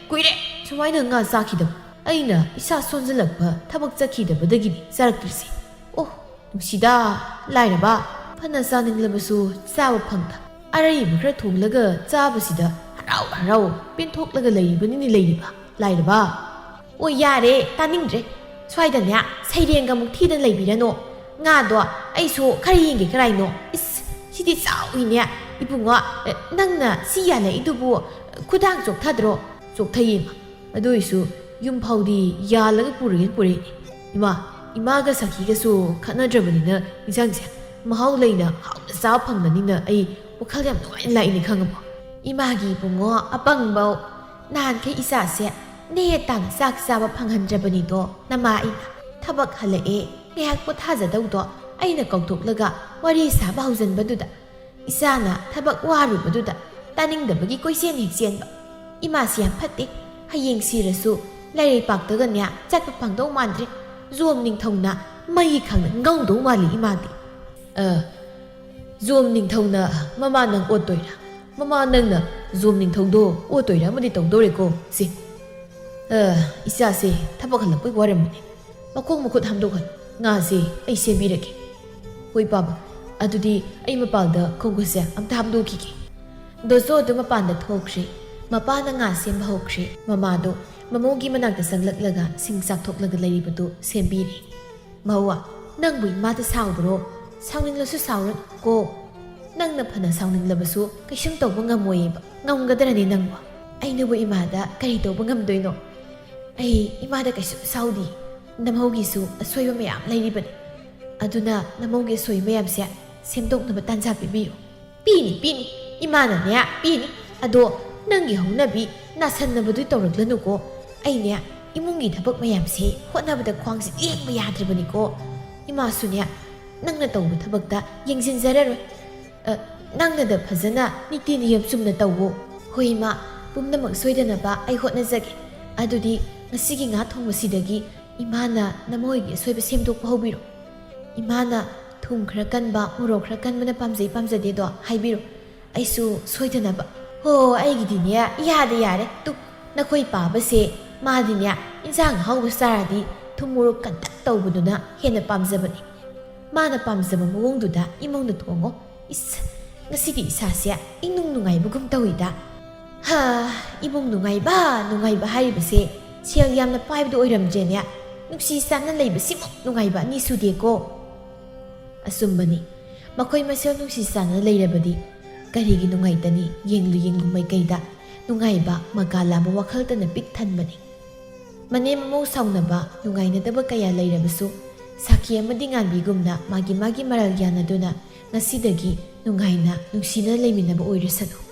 ꯀꯨꯏꯔꯦ ꯁꯨꯃꯥꯏꯅ ꯉꯥ ꯆꯥꯈꯤꯗꯕ꯫ ꯑꯩꯅ ꯏꯁꯥ ꯁꯣꯟꯖꯜꯂꯛꯄ ꯊꯕꯛ ꯆꯠꯈꯤꯗꯕꯗꯒꯤꯅꯤ ꯆꯥꯔꯛꯇ꯭ꯔꯤꯁꯦ꯫ ꯑꯣ, ꯅꯨꯡꯁꯤꯗ, ꯂꯥꯏꯔꯕ꯫ ꯐꯅ ꯆꯥꯅꯤꯡꯂꯕꯁꯨ ꯆꯥꯕ ꯐꯪꯗ꯫ ꯑꯔꯩꯕ ꯈꯔ ꯊꯣꯡꯂꯒ ꯆꯥꯕꯁꯤꯗ ꯍꯔꯥꯎ ꯍꯔꯥꯎ ꯄꯦꯟꯊꯣꯛꯂꯒ ꯂꯩꯔꯤꯕꯅꯤꯅꯦ ꯂꯩꯔꯤꯕ ꯂꯥꯏꯔꯕ꯫" "ꯑꯣ, ꯌꯥꯔꯦ, ꯇꯥꯅꯤꯡꯗ꯭ꯔꯦ꯫ ꯁ꯭ꯋꯥꯏꯗꯅꯦ ꯁꯩꯔꯦꯡꯒ ꯑꯃꯨꯛ ꯊꯤꯗꯅ ꯂꯩꯕꯤꯔꯅꯣ꯫ ꯉꯥꯗꯣ ꯑꯩꯁꯨ ꯈꯔ ꯌꯦꯡꯒꯦ ꯀꯔꯥꯏꯅꯣ꯫ ꯏꯁ, ꯁꯤꯗꯤ ꯆꯥꯎꯏꯅꯦ꯫ ꯏꯕꯨꯡꯉꯣ, ꯑꯦ, ꯅꯪꯅ ꯁꯤ ꯌꯥꯜꯂꯛꯏꯗꯨꯕꯨ ꯈꯨꯗꯥꯡ ꯆꯣꯛꯊꯗ꯭ꯔꯣ?" "ꯆꯣꯛꯊꯩꯌꯦ ꯏꯃꯥ꯫ ꯑꯗꯨ ꯑꯣꯏꯁꯨ ꯌꯨꯝ ꯐꯥꯎꯗꯤ ꯌꯥꯜꯂꯒ ꯄꯨꯔꯒꯦꯅ ꯄꯨꯔꯛꯏꯅꯦ꯫ ꯏꯃꯥ, ꯏꯃꯥꯒ ꯁꯥꯈꯤꯒꯁꯨ ꯈꯠꯅꯗ꯭ꯔꯕꯅꯤꯅ ꯏꯟꯁꯥꯡꯁꯦ ꯃꯍꯥꯎ ꯂꯩꯅ ꯍꯥꯎꯅ ꯆꯥꯕ ꯐꯪꯒꯅꯤꯅ ꯑꯩ ꯋꯥꯈꯜ ꯌꯥꯝ ꯅꯨꯡꯉꯥꯏꯅ ꯂꯥꯛꯏꯅꯦ ꯈꯪꯉꯕꯣ?" "ꯏꯃꯥꯒꯤ ꯏꯕꯨꯡꯉꯣ ꯑꯄꯪꯕꯧ, ꯅꯍꯥꯟꯈꯩ ꯏꯆꯥꯁꯦ ꯅꯦ ꯇꯥꯅ ꯆꯥꯛ ꯆꯥꯕ ꯐꯪꯍꯟꯗ꯭ꯔꯕꯅꯤꯗꯣ ꯅꯃꯥ ꯑꯩꯅ꯫ ꯊꯕꯛ ꯍꯜꯂꯛꯑꯦ, ꯉꯥꯏꯍꯥꯛ ꯄꯣꯊꯥꯖꯗꯧꯗꯣ ꯑꯩꯅ ꯀꯧꯊꯣꯛꯂꯒ ꯋꯥꯔꯤ ꯁꯥꯕ ꯍꯧꯖꯟꯕꯗꯨꯗ ꯏꯆꯥꯅ ꯊꯕꯛ ꯋꯥꯔꯨꯕꯗꯨꯗ ꯇꯥꯅꯤꯡꯗꯕꯒꯤ ꯀꯣꯏꯆꯦꯟ ꯍꯦꯛ ꯆꯦꯟꯕ꯫ ꯏꯃꯥꯁꯤ ꯌꯥꯝ ꯐꯠꯇꯦ꯫ ꯍꯌꯦꯡ ꯁꯤꯔꯁꯨ ꯂꯥꯏꯔꯩꯄꯥꯛꯇꯒꯅꯦ ꯆꯠꯄ ꯐꯪꯗꯧ ꯃꯥꯟꯗ꯭ꯔꯦ꯫ ꯖꯣꯝ ꯅꯤꯡꯊꯧꯅ ꯃꯩ ꯈꯪꯅ ꯉꯧꯗꯧ ꯃꯥꯜꯂꯤ ꯏꯃꯥꯗꯤ꯫ ꯑ, ꯖꯣꯝ ꯅꯤꯡꯊꯧꯅ ꯃꯃꯥ ꯅꯪ ꯑꯣꯠꯇꯣꯏꯔꯥ? ꯃꯃꯥ ꯅꯪꯅ ꯖꯣꯝ ꯅꯤꯡꯊꯧꯗꯣ ꯑꯣꯠꯇꯣꯏꯔꯥ ꯑꯃꯗꯤ ꯇꯧꯗꯧꯔꯦꯀꯣ ꯁꯤ꯫ ꯑ, ꯏꯆꯥꯁꯦ ꯊꯕꯛ ꯍꯜꯂꯛꯄꯩ ꯋꯥꯔꯝꯕꯅꯤ꯫ ꯃꯈꯣꯡ ꯃꯈꯨꯠ ꯍꯥꯝꯗꯣꯛꯍꯜꯂꯨ꯫ ꯉꯥꯁꯦ ꯑꯩ ꯁꯦꯝꯕꯤꯔꯒꯦ꯫ ꯍꯣꯏ ꯄꯥꯕ, ꯑꯗꯨꯗꯤ ꯑꯩ ꯃꯄꯥꯟꯗ ꯈꯣꯡꯈꯨꯠꯁꯦ ꯑꯝꯇ ꯍꯥꯝꯗꯣꯛꯈꯤꯒꯦ꯫ ꯗꯣꯖꯣ ꯑꯗꯨ ꯃꯄꯥꯟꯗ ꯊꯣꯛꯈ꯭ꯔꯦ꯫ ꯃꯄꯥꯅ ꯉꯥ ꯁꯦꯝꯕ ꯍꯧꯈ꯭ꯔꯦ꯫ ꯃꯃꯥꯗꯣ ꯃꯃꯧꯒꯤ ꯃꯅꯥꯛꯇ ꯆꯪꯂꯛꯂꯒ ꯁꯤꯡ ꯆꯥꯛꯊꯣꯛꯂꯒ ꯂꯩꯔꯤꯕꯗꯨ ꯁꯦꯝꯕꯤꯔꯦ꯫ ꯃꯧꯋꯥ, ꯅꯪꯕꯨ ꯏꯃꯥꯗ ꯁꯥꯎꯕ꯭ꯔꯣ? ꯁꯥꯎꯅꯤꯡꯂꯁꯨ ꯁꯥꯎꯔꯅꯨꯀꯣ꯫ ꯅꯪꯅ ꯐꯅ ꯁꯥꯎꯅꯤꯡꯂꯕꯁꯨ ꯀꯩꯁꯨꯝ ꯇꯧꯕ ꯉꯝꯃꯣꯏꯌꯦꯕ꯫ ꯉꯝꯒꯗ꯭ꯔꯅꯦ ꯅꯪꯕꯨ? ꯑꯩꯅꯕꯨ ꯏꯃꯥꯗ ꯀꯔꯤ ꯇꯧꯕ ꯉꯝꯗꯣꯏꯅꯣ? ꯑꯩ ꯏꯃꯥꯗ ꯀꯩꯁꯨꯝ ꯁꯥꯎꯗꯦ꯫ ꯅꯃꯧꯒꯤꯁꯨ ꯑꯁꯣꯏꯕ ꯃꯌꯥꯝ ꯂꯩꯔꯤꯕꯅꯤ꯫ ꯑꯗꯨꯅ ꯅꯃꯧꯒꯤ ꯑꯁꯣꯏꯕ ꯃꯌꯥꯝꯁꯦ ꯁꯦꯝꯗꯣꯛꯅꯕ ꯇꯥꯟꯖꯥ ꯄꯤꯕꯤꯌꯨ꯫ ꯄꯤꯅꯤ, ꯄꯤꯅꯤ꯫ ꯏꯃꯥꯅꯅꯦ, ꯄꯤꯅꯤ꯫ ꯑꯗꯣ ꯅꯪꯒꯤ ꯍꯧꯅꯕꯤ ꯅꯥꯁꯟꯅꯕꯗꯨ ꯇꯧꯔꯛꯂꯅꯨꯀꯣ꯫ ꯑꯩꯅꯦ, ꯏꯃꯨꯡꯒꯤ ꯊꯕꯛ ꯃꯌꯥꯝꯁꯦ ꯍꯣꯠꯅꯕꯗ ꯈ꯭ꯋꯥꯡꯁꯦ ꯂꯦꯡꯕ ꯌꯥꯗ꯭ꯔꯕꯅꯤꯀꯣ꯫ ꯏꯃꯥꯁꯨꯅꯦ, ꯅꯪꯅ ꯇꯧꯕ ꯊꯕꯛꯇ ꯌꯦꯡꯁꯤꯟꯖꯔꯔꯣꯏ꯫ ꯑ, ꯅꯪꯅꯗ ꯐꯖꯅ ꯅꯤꯇꯤ ꯅꯤꯌꯝ ꯆꯨꯝꯅ ꯇꯧꯋꯣ꯫ ꯍꯣꯏ ꯏꯃꯥ, ꯄꯨꯝꯅꯃꯛ ꯁꯣꯏꯗꯅꯕ ꯑꯩ ꯍꯣꯠꯅꯖꯒꯦ꯫ ꯑꯗꯨꯗꯤ ꯉꯁꯤꯒꯤ ꯉꯥ ꯊꯣꯡꯕꯁꯤꯗꯒꯤ ꯏꯃꯥꯅ ꯅꯃꯣꯏꯒꯤ ꯑꯁꯣꯏꯕ ꯁꯦꯝꯗꯣꯛꯄ ꯍꯧꯕꯤꯔꯣ꯫ ꯏꯃꯥꯅ ꯊꯨꯝ ꯈꯔ ꯀꯟꯕ, ꯃꯣꯔꯣꯛ ꯈꯔ ꯀꯟꯕꯅ ꯄꯥꯝꯖꯩ ꯄꯥꯝꯖꯗꯦꯗꯣ ꯍꯥꯏꯕꯤꯔꯣ꯫ ꯑꯩꯁꯨ ꯁꯣꯏꯗꯅꯕ꯫ ꯍꯣ, ꯑꯩꯒꯤꯗꯤꯅꯦ, ꯌꯥꯗ ꯌꯥꯔꯦ꯫ ꯇꯨ, ꯅꯈꯣꯏ ꯄꯥꯕꯁꯦ, ꯃꯥꯗꯤꯅꯦ, ꯏꯟꯁꯥꯡ ꯑꯍꯥꯎꯕ ꯆꯥꯔꯗꯤ ꯊꯨꯝ ꯃꯣꯔꯣꯛ ꯀꯟꯇꯛ ꯇꯧꯕꯗꯨꯅ ꯍꯦꯟꯅ ꯄꯥꯝꯖꯕꯅꯤ꯫ ꯃꯥꯅ ꯄꯥꯝꯖꯕ ꯃꯑꯣꯡꯗꯨꯗ ꯏꯃꯧꯅ ꯊꯣꯡꯉꯣ꯫ ꯏꯁ, ꯉꯁꯤꯗꯤ ꯏꯁꯥꯁꯦ ꯏꯅꯨꯡ ꯅꯨꯡꯉꯥꯏꯕꯒꯨꯝ ꯇꯧꯏꯗ꯫ ꯍꯥ, ꯏꯃꯨꯡ ꯅꯨꯡꯉꯥꯏꯕ, ꯅꯨꯡꯉꯥꯏꯕ ꯍꯥꯏꯔꯤꯕꯁꯦ ꯁꯦꯜ ꯌꯥꯝꯅ ꯄꯥꯏꯕꯗꯣ ꯑꯣꯏꯔꯝꯗ꯭ꯔꯦꯅꯦ꯫ ꯅꯨꯡꯁꯤ ꯆꯥꯟꯅ ꯂꯩꯕꯁꯤꯃꯨꯛ ꯅꯨꯡꯉꯥꯏꯕ ꯑꯅꯤ ꯁꯨꯗꯦꯀꯣ꯫ ꯑꯆꯨꯝꯕꯅꯤ, ꯃꯈꯣꯏ ꯃꯁꯦꯜ ꯅꯨꯡꯁꯤ ꯆꯥꯟꯅ ꯂꯩꯔꯕꯗꯤ ꯀꯔꯤꯒꯤ ꯅꯨꯡꯉꯥꯏꯇꯅꯤ? ꯌꯦꯡꯂꯨ ꯌꯦꯡꯂꯨ ꯃꯥꯏꯀꯩꯗ ꯅꯨꯡꯉꯥꯏꯕ ꯃꯀꯥ ꯂꯥꯝꯕ ꯋꯥꯈꯜꯇꯅ ꯄꯤꯛ ꯊꯟꯕꯅꯤ꯫ ꯃꯅꯦꯝ ꯃꯃꯧ ꯁꯥꯎꯅꯕ, ꯅꯨꯡꯉꯥꯏꯅꯗꯕ ꯀꯌꯥ ꯂꯩꯔꯕꯁꯨ ꯁꯥꯈꯤ ꯑꯃꯗꯤ ꯉꯥꯟꯕꯤꯒꯨꯝꯅ ꯃꯥꯒꯤ ꯃꯥꯒꯤ ꯃꯔꯥꯜ ꯌꯥꯅꯗꯨꯅ ꯉꯁꯤꯗꯒꯤ ꯅꯨꯡꯉꯥꯏꯅ ꯅꯨꯡꯁꯤꯅ ꯂꯩꯃꯤꯟꯅꯕ ꯑꯣꯏꯔꯁꯅꯨ꯫